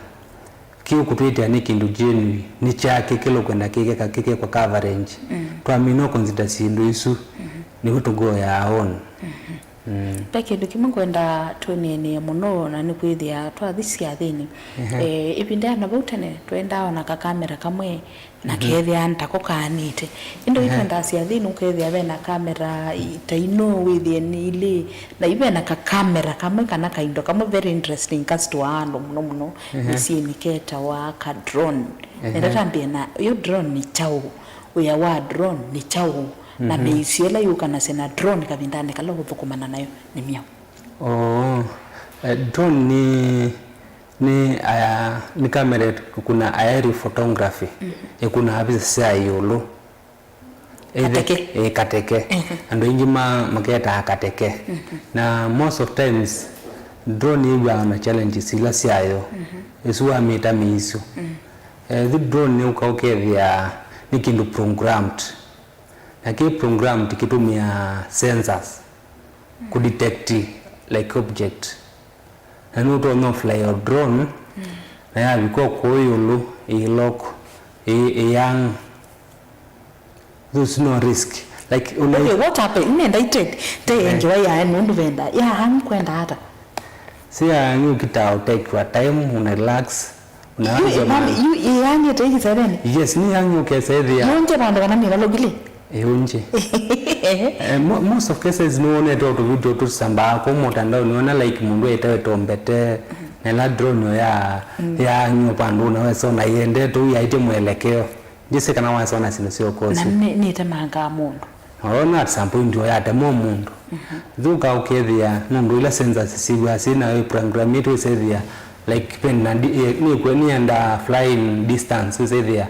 Kĩu kũtwĩtĩa nĩ kĩndũ genuine, nĩ kya kĩkĩlo kwenda kĩkeka, kĩkekwa coverage. Mm. Twamina consider syĩndũ isu, mm-hmm, nĩw'o tũgoyaa on. Mm-hmm. Mm. Ve kĩndũ kĩmwe ngwenda tũneenee mũno, na nĩ kwĩthĩa twathi syathĩnĩ. Ehe. Eh, ĩvinda ya na vau tene, twendaa ona kakamera kamwe, na, mhm, kethĩa ntako kaanĩte. Ĩndĩ, ehe, ũitwendaa syathĩnĩ, ũkethĩa ve na kamera i-, ta ino, wĩthĩe nĩ ilĩ, na ive na kakamera kamwe kana kaindo kamwe very interesting kasitũaa andũ mũno mũno, ehe, mĩsyĩnĩ ketawa ka drone. Ehe. Nenda tambĩe na, yo drone nĩ kyaũ? Wĩa wa drone nĩ kyaũ? Na, mhm, mĩisyo ĩla yũkanasya na drone kavindanĩ kala ũthũkũmana nayo nĩ myaũ? Oo, eh, drone nĩ, nĩ, aya, nĩ kamera ĩkũna aerial photography, mhm, ĩkũnaa visa sya ĩũlũ. Either kateke. Ĩ, kateke. Mhm. Andũ aingĩ ma-, maketaa kateke. Mhm. Na most of times, drone yĩw'aa na challenges ila syayo. Mhm. Ĩsu wamĩta mĩisyo. Mm. Eh, ĩsu drone nĩũka ũkethĩa nĩ kĩndũ programmed. Na kĩ programmed kĩtũmĩaa sensors, mm, kũ detect, like, object. Na nũtonya fly o drone, mm, na yavika o kũũ ĩũlũ, ĩ lock, ĩ, ĩ hang. Those no risk. Like, una- Okay, what happened? Nenda ite, te, eh, enjoy ya nũndũ venda. Ya hang kwenda ata? Si ya hang, you get out, take your time, una relax. Una yu, enjoy, mami, man. Yu, ĩ hang ĩte ĩkĩseveni? Yes, nĩ hang ũkesethĩa. Yonje vandũ kana mĩvalũkile? Ĩũnje. Eh, mo-, most of cases nĩwonete o tũvideo tũsambaa kũu mũtandaoni, nĩwona, like, mũndũ aitawĩtwa mbete, na ĩla drone ĩyo ya, mm, yaanywa vandũ na wesona yĩendete ũu yaĩtye mwelekeo. Ndyĩsĩ kana wasona syĩndũ sya ũkũsĩ. Na nĩ-, nĩtemangaa mũndũ. Wona at some point o yatemwa mũndũ. Mhm. Thũka ũkethĩa nũndũ ila sensors syĩw'aa syĩ nayo programĩtwe ĩsethĩa, like, pen na di-, eh, nĩkw'e nĩenda flying distance ĩsethĩa.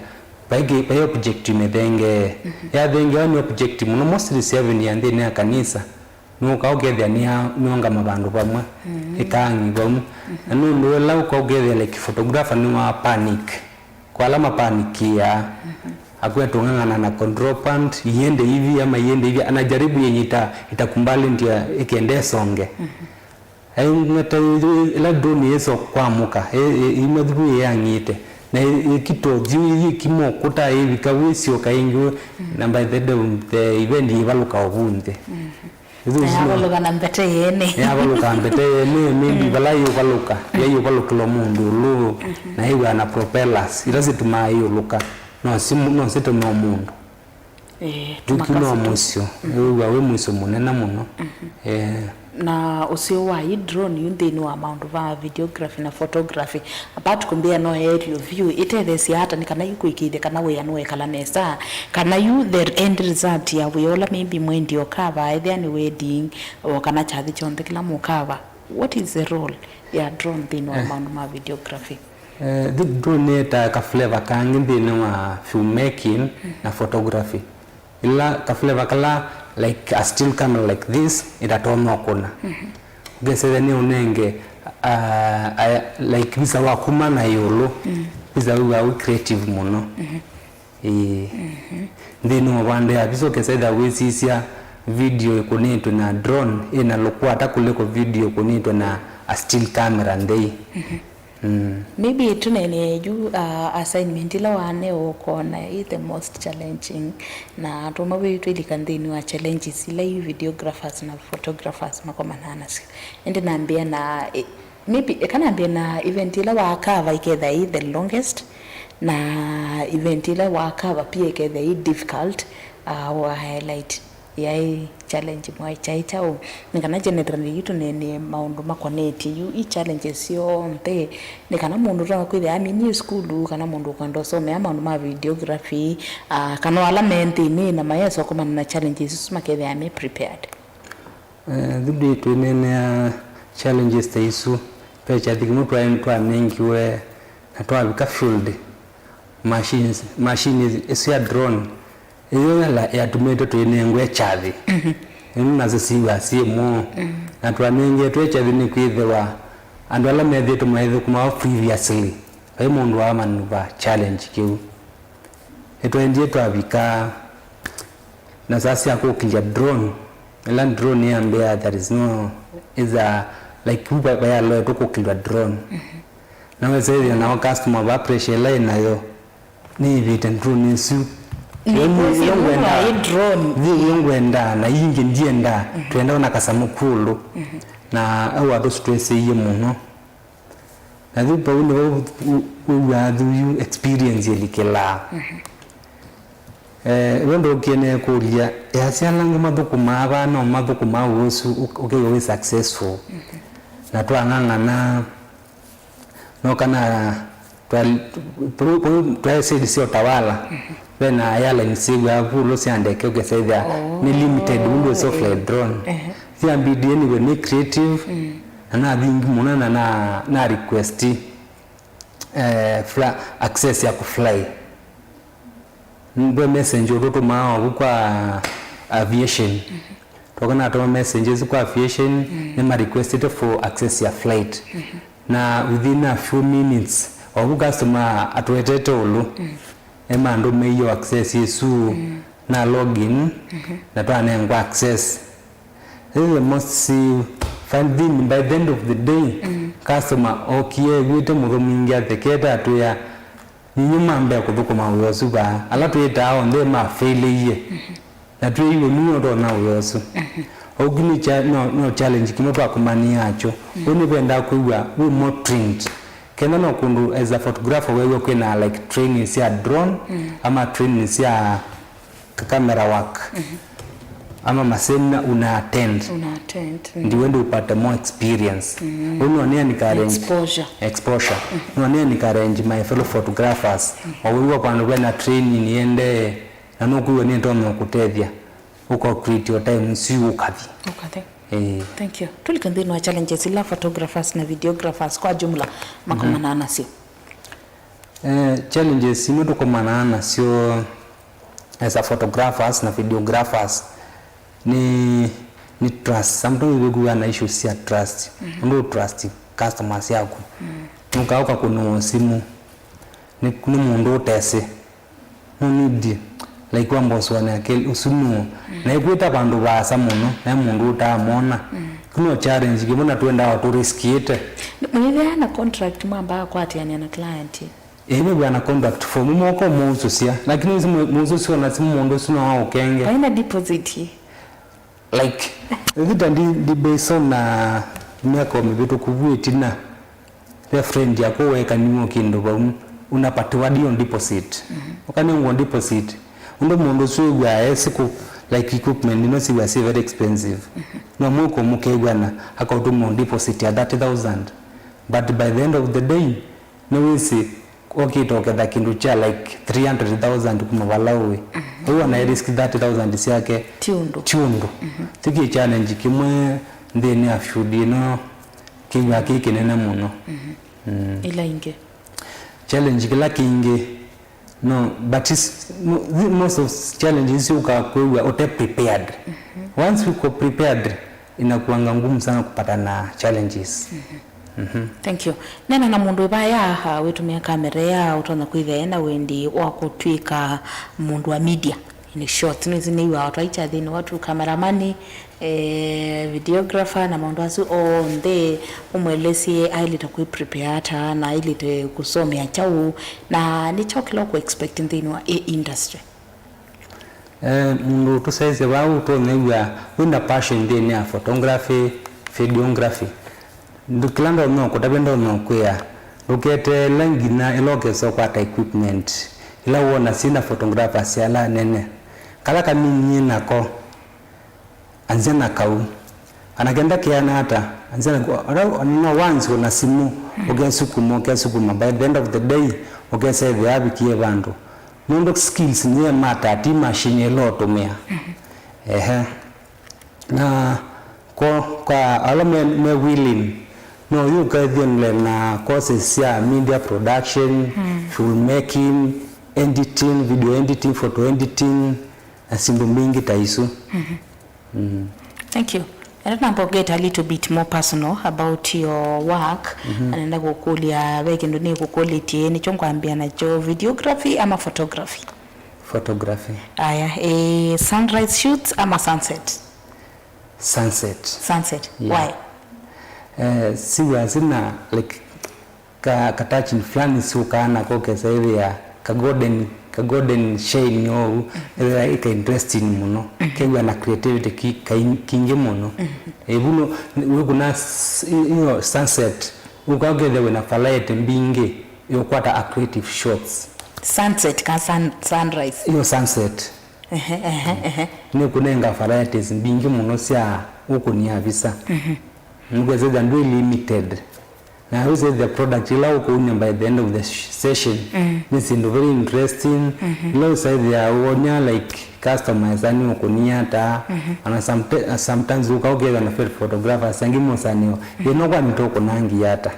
Vai kĩ-, vai object mĩthengee. Mhm. Yathengea nĩ object mũno, mostly syavenia nthĩnĩ ya kanisa. Nũka ũkethĩa nĩya-, nĩyongama vandũ vamwe, mhm, ĩkaang'i vau. Mhm. Na nũndũ ĩla ũka ũkethĩa, like, photographer nĩwa panic. Kwa ala mapanikiaa, mhm, akwetũng'ang'ana na control point, iende hivi ama iende hivi, anajaribu yenye ita-, itakubali ndio ĩkenda ĩsonge. Mhm. Aing'ata ĩla drone yĩsa kwamũka, ĩ-, ĩ-, ĩimathuku yĩang'ĩte, na ĩ-, ĩkita ũthyũ, ĩyĩkima ũkũta, ĩvika wĩsyoka ĩngĩ, na by the, the, the event yĩvalũka o vu nthĩ. Mhm. Ĩsu na sino- yavalũka na mbete yene. Yavalũka mbete yene, maybe, mm, vala yĩũvalũka, mm, yaiũvalũkĩlwa mũndũ ũlũ, mhm, na yĩw'aa na propellers, ila situmaa yĩũlũka, no simu, no sitũme o mũndũ. Eh, tũmaka no mũsyo. Mhm. Wĩw'a wĩ mũsyo mũnene mũno. Mhm. Eh. Na ũseo wa ĩ drone yu nthĩnĩ wa maũndũ va videography na photography, apart kũmbĩa no aerial view, ĩtetheesya ata nĩ kana yu kũĩkĩĩthya kana wĩa nĩwekala nesa, kana yu the end result ya wĩa ũla maybe mwendi ũkava, ethĩa nĩ wedding, o kana kyathĩ kyonthe kĩla mũkava? What is the role ya drone nthĩnĩ wa, eh, maũndũ ma videography? Eh, thi-, drone nĩyetaa ka flavor kangĩ nthĩnĩ wa filmmaking, mm, na photography. Ĩla ka flavor kala, like, a still camera like this ĩtatonya ũkũna. Mhm. Ũkesethĩa nĩ ũnenge, ah, ah, like, visa wa kuma na ĩũlũ, mm, visa wĩw'aa wĩ creative mũno. Mhm. Ĩĩ. Mhm. Nthĩnĩ wa ũvande ya visa ũkesethĩa wĩsisya video ĩkũnĩtwe na drone ĩna lũkwata kũliko video ĩkũnĩtwe na a still camera nthei. Mhm. Mm. Maybe tũneenee yu, uh, assignment ila wanewa ũkona ĩ the most challenging, na tũmwe wĩ twĩlika nthĩnĩ wa challenges ila yu videographers na photographers makomanaa nasyo. Ĩndĩ nambĩa na, eh, maybe, eka nambĩa na event ila wakava iketha ĩ the longest, Na event ĩla wakava pia ĩkethĩa ĩ difficult, uh, wa highlight yaĩ challenge mwaĩ kyaĩ kyaũ? Nĩ kana generally yu tũneenee maũndũ makonetye yu i challenges syonthe, nĩ kana mũndũ ũtonya kwĩthĩa aminie sukulu, kana mũndũ ũkwenda ũsomea maũndũ ma videography, uh, kana ala me nthĩnĩ na mayesa ũkomana na challenges isu makethĩa me prepared. Eh, ĩndĩ twĩneenea challenges ta isu, ve kyathĩ kĩmwe twaĩ twanengiwe na twavika field, machines, machine ĩsu ya drone, ĩyo yala yatũmĩte twĩnengwe kyathĩ. Ĩno nasyo siw'a syĩ moo. Na twanengetwe kyathĩ nĩ kwĩthĩwa andũ ala methĩĩtwe maithũkũma previously, vai mũndũ wamanva challenge kĩu. Nĩtwaendie twavika na saa sya kũkĩlya drone. Ĩla drone yambĩa, there is no, is a, like, vayaloetwe kũkĩlwa drone. Na wesethĩa nao customer va pressure ĩla ĩnayo nĩĩvĩte drone ĩsu. Nĩkwĩsĩ Yo mũndũ ngwenda, aĩ drone. Nĩ yo ngwenda, na ingĩ ndienda, twenda ona kasamũ kũlũ. Na au andũ tũtwĩsĩie mũno. Na yu vau nĩvo wĩw'aa yu experience ĩlikĩlaa. Eh, we ndũkie neekũlya, easya ala angĩ mathũkũmaa vaa, no mathũkũmaa ũũ ũsu, ũk-, ũkew'a wĩ successful. Na twang'ang'ana, no kana twa-, twa-, twaĩ side sya Utawala, ve na airlines syĩw'aa vulo sya ndeke, ũkesethĩa nĩ limited, ũndũ ũsofly drone. Syambidie nĩw'e nĩ creative, na nathi ingĩ mũno na na, na request, eh, fla-, access ya kũfly. Ve message ũtũtũmaa ovu kwa aviation. Twoka natũma messages kwa aviation, nĩma requestĩte for access ya flight. Na within a few minutes, ovu customer atũetete ũlũ, emandũmĩie access ĩsu, na login, na twanengwa access. This is the most, uh, fun thing. By the end of the day, customer okie ew'ĩte mũthũmũingi athekete atwĩa, "Ninyu ma mbee kũthũkũma wĩa ũsu vaa. Ala twĩtaa onthe mafailĩie. Na twĩiwe nue ũtonya wĩa ũsu." Oku nĩ cha-, no, no challenge kĩmwe twakomanie nakyo. Ũu nĩvendaa kwĩw'a wĩ more trained. Kenda no kũndũ as a photographer weew'a kwĩna, like, training sya drone, ama training sya camera work, ama maseminar una attend. Una attend, mm. Ndiwe ndio upate more experience. Ũu no nĩ encourage. Exposure. Exposure. No nĩ encourage my fellow photographers. Wawĩw'a kwandũ vena training yende, na nũkwĩw'a nĩtonya kũtethya ũka create your time, si ũkathi. Ũkathi. Eh. Thank you. Tũlike nthĩnĩ wa challenges ila photographers na videographers kwa jumla makomanaa nasyo. Eh, challenges imwe tũkomanaa nasyo as a photographers na videographers nĩ, nĩ trust. Sometimes wĩkuwa na issues sya trust. Ũndũ trust customers yaku. Nũkaa ũkakũnũa simũ. Nĩ, nĩ mũndũ ũtesĩ. No need, like, wamba ũsũanĩa kĩla ũsu nũũ. Na ĩkwĩta vandũ vaasa mũno, na mũndũ ũtaamwona. Kĩu no challenge kĩmwe na twendaa tũriskĩte. Mwĩthĩaa na contract mwambaa kwatĩanĩa na client? Ĩĩ, nĩw'aa na contract form, moko mũusũsya. Lakini ũsu mũ-, mũusũsya ona simũ mũndũ ũsu no aũkenge. Vaina deposit. Like, ĩvĩta ndi, ndi based on na myaka mĩvĩtũku vu ĩtina, ve friend yakwa weekaniw'e kĩndũ vau, unapatiwa dio deposit. Ũkanengwa deposit. Ũndũ mũndũ ũsu wĩw'aa esĩ kũ, like, equipment ino siw'aa si very expensive. No mũko mũkew'ana, akaũtũmwa deposit ya thirty thousand. But by the end of the day, nĩwĩsĩ okĩte ũketha kĩndũ kya, like, three hundred thousand kuma vala ũĩ. Ũu ana risk thirty thousand syake. Ti ũndũ. Ti ũndũ. Ti kĩ challenge kĩmwe nthĩnĩ ya field ĩno kĩw'aa kĩ kĩnene mũno. Mm. Ila ingĩ. Challenge kĩla kĩngĩ, no, but is, mo-, thi-, most of challenges syũkaa kwĩw'a ũte prepared. Once uko prepared, inakuanga ngumu sana kupatana na challenges. Thank you. Neena na mũndũ vaya, ah, wĩtũmĩa kamera ya ũtonya kwĩthĩa ena wendi wa kũtw'ĩka mũndũ wa media. In short, nĩsĩ nĩw'aa twaicha thĩnĩ wa tu cameraman, eh, videographer na maũndũ asu onthe, ũmwelesye aĩlĩte kwĩ prepare ata na aĩlĩte kũsomea kyaũ, na nĩ kyaũ kĩla ũkũ expect nthĩnĩ wa ĩ industry? Eh, mũndũ ũtũsyaĩĩsye vaa ũtonya wĩw'a wĩna passion nthĩnĩ ya photography, videography. Ndũ kĩla ndonya ũkũtavya ndonya ũkwĩa, Ndũketeele nginya ĩla ũkesa ũkwata equipment ila wona syĩ na photographers ala nene. Kala kanini nako, anzya na kau. Kana kenda kĩana ata, anzya na kau. Ala no once wĩna simũ, ũkesukuma, ũkesukuma. By the end of the day, ũkesethĩa avikie vandũ. Nũndũ skills nĩyo ĩmataa, ti machine ĩla ũtũmĩa. Ehe. Na kwa, kwa ala me, me willing, no yu ũkethĩe na courses sya media production, filmmaking, editing, video editing, photo editing, na syĩndũ mbingĩ ta isu. Mm. Thank you. Enda namba get a little bit more personal about your work. Na nenda kũkũlya, ve kĩndũ nĩkũkũlĩtye, nĩkyo ngwambĩa nakyo, videography ama photography? Photography. Aya, eh, sunrise shoots ama sunset? Sunset. Sunset. Yeah. Why? Eh, siw'a sina, like, ka, ka touch fulani syũkaa nako, ũkesa ĩthĩa ka golden, ka golden shine ũu, ĩthĩa ĩka interesting mũno. Kew'a na creativity ki, ka, kingĩ mũno. Ĩvuno, wĩkũna s-, ĩyo sunset, ũka ũkethĩa wĩna variety mbingĩ, ĩũkwata a creative shots. Sunset ka sun, sunrise? Ĩyo sunset. Ehe, ehe, ehe. Nĩkũnenga varieties mbingĩ mũno sya ũkũnia visa. Nũkwĩsĩthya ndwĩ limited. Na wĩsĩthya product ĩla ũkũunia by the end of the sh- session nĩ syĩndũ very interesting. Ĩla ũsethĩa ũonia, like, customers ani ũkũnia ata. Ana someti- sometimes ũka ũkethĩa na fail photographers angĩ mosanĩo. Ĩno kwani tũkũnangia ata?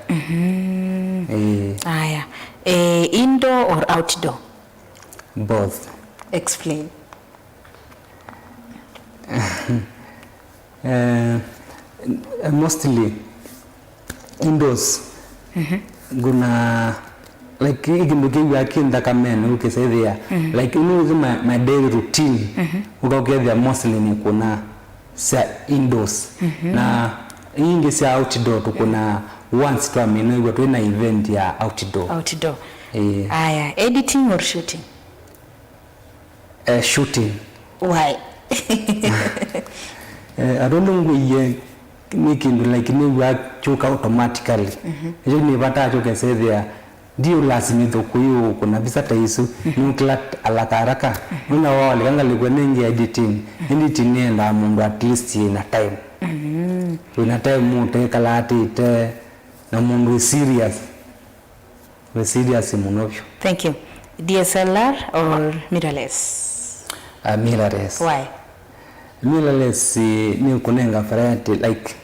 Ĩĩ. Aya. Eh, indoor or outdoor? Both. Explain. Eh, mostly indoors. Nguna, like, ĩ kĩndũ kĩw'aa kĩ nthakameni ũkĩsethĩa. Like, ĩno is my, my daily routine. Ũka ũkethĩa mostly nĩ kuna sya indoors. Na ingĩ sya outdoor tũkuna once twamina ĩw'a twĩ na event ya outdoor. Outdoor. Eh. Aya, editing or shooting? Eh, shooting. Why? Eh, atondo ngwĩie nĩ kĩndũ, like, nĩw'aa kyũka automatically. Ĩkyo nĩ vata kyũkesethĩa ndiũlasimĩthwa kũyũkũna visa ta isu. Nũkĩla haraka haraka. Nũna waoleka ngalĩkwe nĩngĩ editing. Editing nĩendaa mũndũ at least ĩna time. Wĩna time ũtekalaatĩte na mũndũ wĩ serious. Wĩ serious mũno vyũ. Thank you. D S L R or mirrorless? Uh, mirrorless. Why? Mirrorless, eh, nĩ kũnenga variety, like,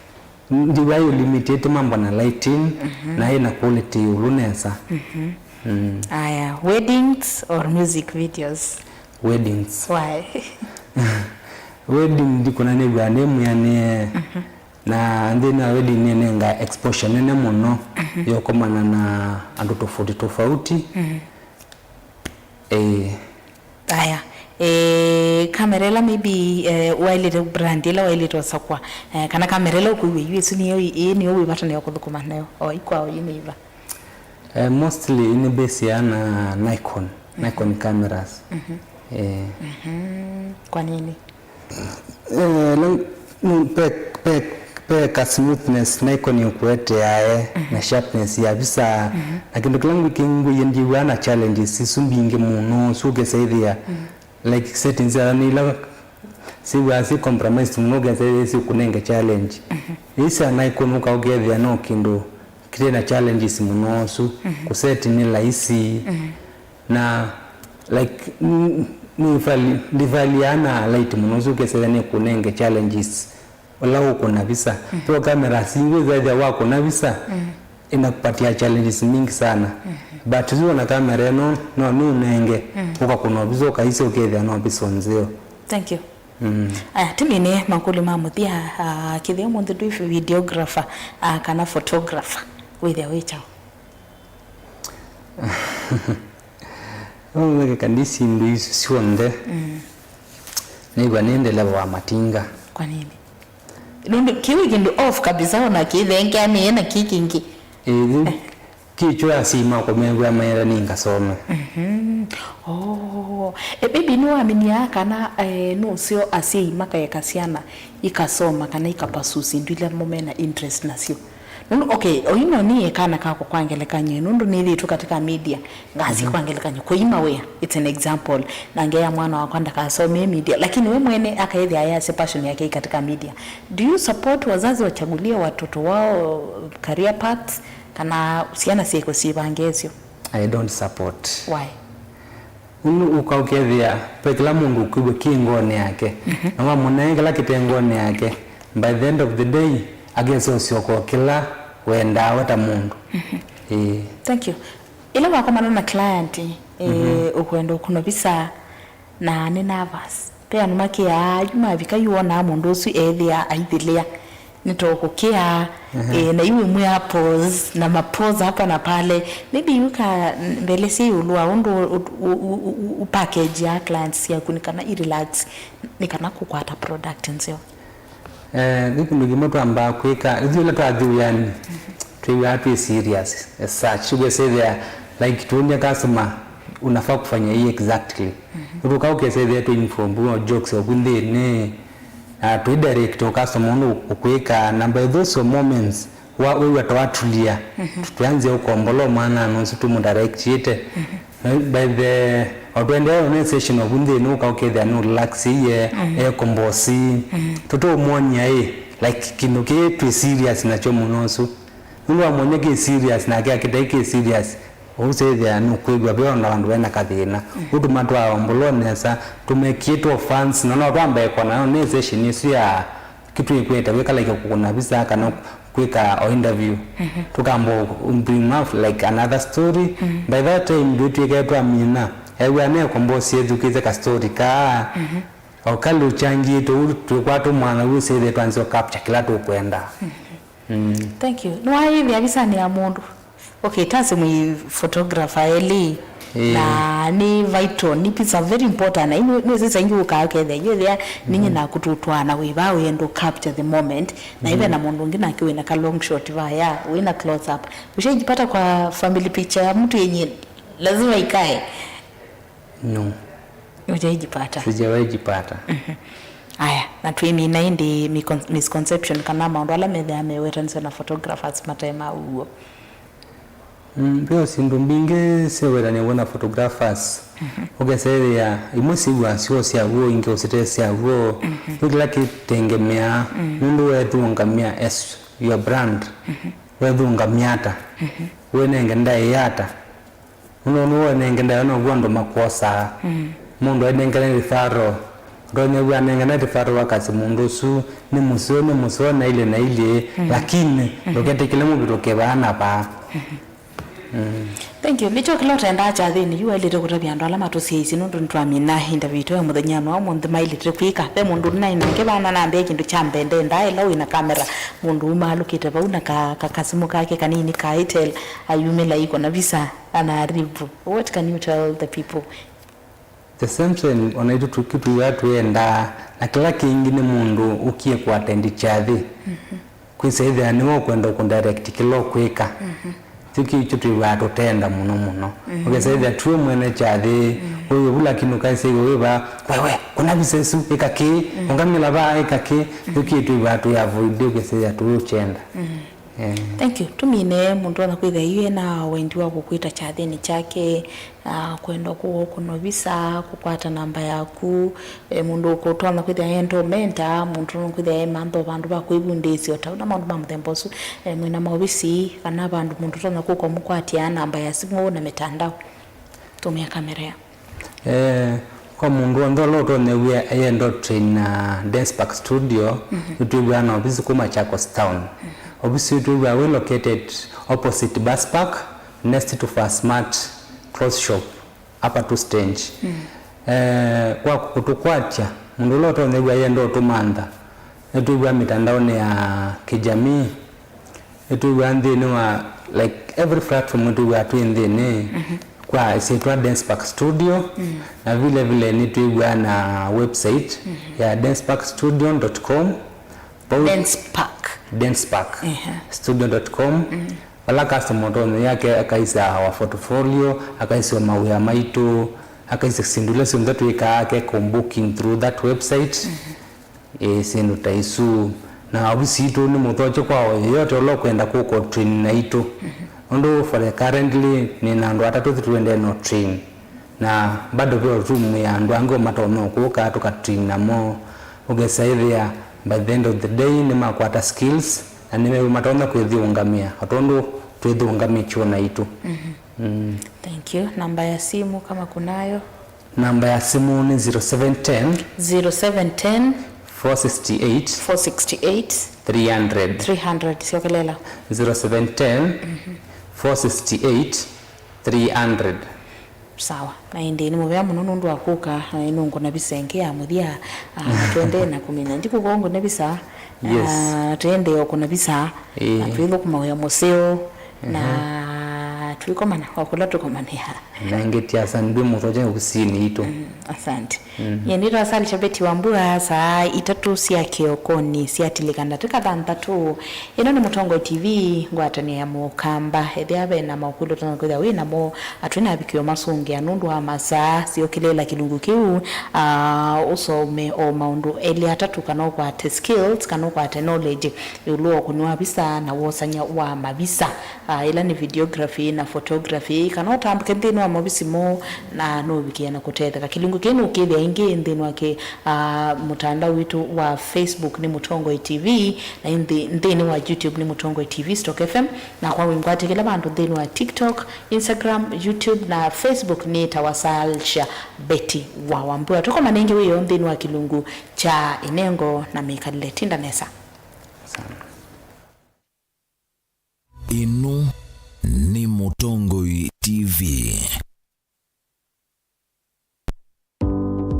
ndiwai limited mambo na lighting, na ĩna quality ĩũlũ nesa. Mm. Aya, weddings or music videos? Weddings. Why? Wedding ndikũna nĩw'aa nĩ mwĩanĩe. Na nthĩnĩ wa wedding nĩnenga exposure nene mũno ya ũkomana na andũ tofauti tofauti. Eh. Aya. Eh, kamera ĩla maybe, eh, waĩlĩte brand ĩla waĩlĩte ũsakwa, eh, kana kamera ĩla ũkwĩw'a yu ĩsu nĩyo ĩ, nĩyo wĩ vata nayo kũthũkũma nayo o ikwao yu nĩ ĩva? Eh, mostly nĩ base ya na Nikon, Nikon cameras. Eh. Kwa nini? Eh, no, no, pe, pe, pe ka smoothness Nikon ĩkũeteae, na sharpness ya visa. Na kĩndũ kĩla ngwĩkĩngwĩie ndiw'aa na challenges isu mbingĩ mũno, so ũkesa ĩthĩa, like, settings ya nĩ ila siw'aa si compromised mũno, ũkesa ĩthĩa si kũnenge challenge. Ĩĩ sya Nikon ũka ũkethĩa no kĩndũ kĩte na challenges mũno, ũsu kũseti nĩ laisi. Na, like, n- nĩvali- ndĩvaliaa na light mũno, ũsu ũkesethĩa nĩkũnenge challenges ũla ũkũna visa. Though cameras ingĩ ũkethĩa wakũna visa, ĩnakupatia challenges mingi sana. But ũsu ona kamera ĩno no nĩũnenge, ũkakũna visa ũkaisya ũkethĩa no visa nzeo. Thank you. Aya, tũmine makũlyo ma mũthya, ah, kĩthĩa ũmũnthĩ ndwĩ videographer, ah, kana photographer, wĩthĩa wĩ kyaũ? Ũmũnthĩ keka ndi syĩndũ isu syonthe. Nĩw'a nĩ ndeleva wa matinga. Kwa nini? Nũndũ kĩu kĩndũ off kabisa, ona kĩthengeanĩe na kĩ kĩngĩ. Ĩĩ, kĩkyo asyai makwa mew'a maenda nĩngasome. Oh. E, maybe nĩwaminiaa kana, eh, nũseo asyai makaeka syana ikasoma kana ikapasusi ndu ila mo mena interest nasyo? Nũndũ, okay, oyu no nĩe kana kakwa kwa ngelekany'o, nũndũ nĩthĩĩtwe katika media, ngasi kwa ngelekany'o, kũima wĩa, it's an example, na ngeya mwana wakwa ndakasomee media, lakini we mwene akaĩthĩa ayasya passion yake ĩ katika media. Do you support wazazi wachagulie watoto wao career paths, kana syana syĩko syĩvange ĩsyo? I don't support. Why? Ũndũ ũka ũkethĩa ve kĩla mũndũ ũkwĩw'a kĩ ngoonĩ yake, na wamũnenge kĩla kĩte ngoonĩ yake, by the end of the day, akesa ũsyoko kĩla wendaa we ta mũndũ. Ĩĩ. Thank you. Ĩla wakomana na client, eh, ũkwenda ũkũnwa visa, na nĩ nervous. Ve andũ makĩaa, yu mavika yu wonaa mũndũ ũsu eethĩa aithĩlĩa. Nĩtũkũkĩa, eh, na yu wĩmwĩa pause, na ma pause hapa na pale. Maybe yu ka mbelesye ĩũlũ wa ũndũ ũ, ũ, ũ, ũ, ũ package ya clients syaku nĩ kana i relax, nĩ kana kũkwata product nzeo. Eh, nĩ kĩndũ kĩmwe twambaa kwĩka, ithyĩ ũla twathi wĩanĩ, twĩw'aa twĩ serious as such. Ũkesethĩa, like, tuonie customer, unafaa kufanya hii exactly. Ũtũka ũkesethĩa twĩ inform, no jokes oku nthĩnĩ, na twĩ direct o customer ũndũ ũkwĩka, na by those moments, wa, wĩw'a twatulia, twanzĩa ũkombola mwana ũsu tũmũdirectĩte. By the, o twendeea organization ovu nthĩnĩ ũka ũkethĩa nũ relax iye, e kombosi. Tũtũmwony'a ĩ, like, kĩndũ kĩĩ twĩ serious nakyo mũno ũsu. Nũndũ wamwony'a kĩ serious, nake akĩtai kĩ serious, ũu sĩthĩa nũkwĩw'a ve ona vandũ vena kathĩna. Ũtũma twaombolwa nesa, tũmekie two fans, na no twambae kona no nĩ session ĩsu ya kĩtwĩkwete wĩkalaike kũkũna visa kana kwĩka o interview. Tũkamba bring up, like, another story. By that time ndwĩtwĩkae twamina, ew'a nekombosie thukĩte ka story kaa. O kali ũchangĩte ũu twĩkwatũ mwana ũu sĩthĩe twanzĩe capture kĩla tũkwenda. Thank you. Nĩwaĩthĩa visanĩ ya mũndũ? Okay, tasi mwĩ photographer elĩ. Na nĩ vital, nĩ piece of very important. Na ino nĩ sasa ingi ukaa kethia yethia ninyi na kututwana wĩ va wendo capture the moment. Na ive na mũndũ ũngĩ nake wĩna ka long shot vaya, wĩna close up. Ushaijipata kwa family picture ya mtu yenye lazima ikae? No. Ujaijipata? Sijawaijipata. Aya, na twĩmina ĩndĩ micon-, misconception kana maũndũ ala methĩaa mewetanisya na photographers matae ma ũw'o. Mm, ve o syĩndũ mbingĩ syĩwetanĩw'e na photographers. Ũkesethĩa imwe syĩw'aa syoo sya w'o, ingĩ ũsite sya w'o. Yu kĩla kĩtengemeaa nũndũ weethũngamya as your brand. Weethũngamya ata? Wĩnenge ndaĩa ata? Nũndũ nĩwonenge ndaĩa now'o andũ makwosaa. Mũndũ ainengane referral. Ũtonya w'o anengane referral wakasya mũndũ ũsu nĩ mũseo, nĩ mũseo na ilĩ na ilĩ, lakini ndũketĩkĩle mũvĩtũke vaa na vaa. Thank you. Nĩkyo kĩla ũtendaa kyathĩnĩ yu waĩlĩte kũtavya andũ ala matũsyaĩĩsye nũndũ nĩtwamina interview itũ ya mũthenya wa ũmũnthĩ maĩlĩte kwĩka. Ve mũndũ naĩ nake vana nambĩa kĩndũ kya mbee ndendaa ĩla wĩna kamera. Mũndũ umaalũkĩte vau na ka, ka, kasimũ kake kanini ka Itel ayumĩla iko na visa. Anaharibu. What can you tell the people? The same thing, ona itũ tũkĩtwĩw'a twĩendaa, na kĩla kĩngĩ nĩ mũndũ ũkie kũatendi kyathĩ. Kwĩsa ĩthĩa nĩwe ũkwenda kũdirect kĩla ũkwĩka. Kĩu kĩkyo twĩw'aa tũtenda mũno mũno. Ũkesa ĩthĩa tuwe mwene kyathĩ, wĩw'e vu lakini ũkaĩsa iwe wĩva, wewe, kũna visa ĩsu, ĩka kĩĩ, ũngamĩla vaa, ĩka kĩĩ. Kĩu kĩĩ twĩw'aa twĩ avoid, ũkesa ĩthĩa tũũkyenda. Eh. Thank you. Tũmine mũndũ ona kwĩthĩa yu ena wendi wa kũkwĩta kyathĩnĩ kyake, ah, kwenda kũkũnwa visa, kũkwata namba yaku, eh, mũndũ ũkũtonya kwĩthĩa enda ũmenta, mũndũ ũtonya kwĩthĩa emantha o vandũ va kwĩvundĩĩsya o ta ũu na maũndũ ma mũthemba ũsu. Eh, mwĩna maovisi kana vandũ mũndũ ũtonya kũka ũmũkwatĩa namba ya simũ na mĩtandao? Tũmĩa kamera ya Eh, kwa mũndũ onthe ũla ũtonya wĩa ayenda ũtraina Dance Park Studio, nĩtwĩw'aa na ovisi kuma Machakos Town. Ovisi ũyũ twĩw'aa wĩ located opposite bus park, next to Fast Mart clothes shop, Upper Two Stage. Eh, kwa kũtũkwatya, mũndũ ũla ũtonya wĩa ayenda ũtũmantha, nĩtwĩw'aa mĩtandaonĩ ya kĩjamii. Nĩtwĩw'aa nthĩnĩ wa, like, every platform nĩtwĩw'aa twĩ nthĩnĩ kwa ĩsyĩtwa Dance Park Studio, na vile vile nĩtwĩw'aa na website ya dance park studio dot com. Vau Dance Park. Dance Park Ehe. studio dot com. Vala customer ũtonya yake akaisa our portfolio, akaiswa mawĩa maitũ, akaisa syĩndũ ila syonthe twĩkaa, ake booking through that website. Ĩĩ, syĩndũ ta isu. Na ovisi yitũ nĩ mũthokye kwa o yeyote ũla ũkwenda kũka ũtrain naitũ. Nũndũ for the currently nĩ na andũ atatũ twĩendee na ũtrain. Na bado ve o room ya andũ angĩ o matonya kũka tũkatrain namo. Ũkesa ĩthĩa by the end of the day nĩmakwata skills na nĩmew'a matonya kwĩthyũngamĩa o tondũ twĩthyũngamĩtye o naitũ. Mm. Thank you. Namba ya simu kama kunayo? Namba ya simu nĩ zero seven ten, zero seven ten, four sixty eight, four sixty eight, three hundred. Three hundred. Syokelela. Zero seven ten, four sixty eight, three hundred. Sawa. Na ĩndĩ nĩ mũvea mũno nũndũ wa kũka, na nũngũna visa ĩngĩ ya mũthya, ah, twende na kũmina. Ndikũka ũngũne visa, yes, ah, twende ũkũna visa, ĩĩ, na twĩthũkũma wĩa mũseo, na twĩkomana o kũla tũkomanĩa. Na ĩngĩ ti asa ndwĩ mũthokye ofisinĩ itũ. Mm, asante. Mm. Nyie nĩtwa Salisha Betty Wambua, saa itatũ sya kĩokonĩ syatilĩka ndatĩka thanthatũ. Ĩno nĩ Mũtongoi T V, ngwatanĩo ya Mũkamba. Ethĩa ve na maũkũlyo ũtonya kwĩthĩa wĩ namo, atwĩ na avikio masũngĩa nũndũ wa masaa syokĩlĩĩla kĩlungu kĩu, ah, ũsome o maũndũ elĩ atatũ, kana ũkwate skills, kana ũkwate knowledge ĩũlũ wa ũkũni wa visa na wosany'a wa mavisa. Ah, ĩla nĩ videography na photography, kana ũtambũke nthĩnĩ wa maovisi moo na nũvikĩe na kũtetheka. Kĩlungu kĩĩ nũkĩthĩa ĩngĩ nthĩnĩ wa kĩ, ah, mũtandao witũ wa Facebook nĩ Mũtongoi T V, na nthĩ-, nthĩnĩ wa YouTube nĩ Mũtongoi T V Stock F M, na kwa wĩngwatĩkĩla vandũ nthĩnĩ wa TikTok, Instagram, YouTube na Facebook nĩ ta wa Salisha Betty wa Wambua. Tũkomane ĩngĩ wĩoo nthĩnĩ wa kĩlungu kya ĩnengo na mĩkalĩle. Tinda nesa. Asante.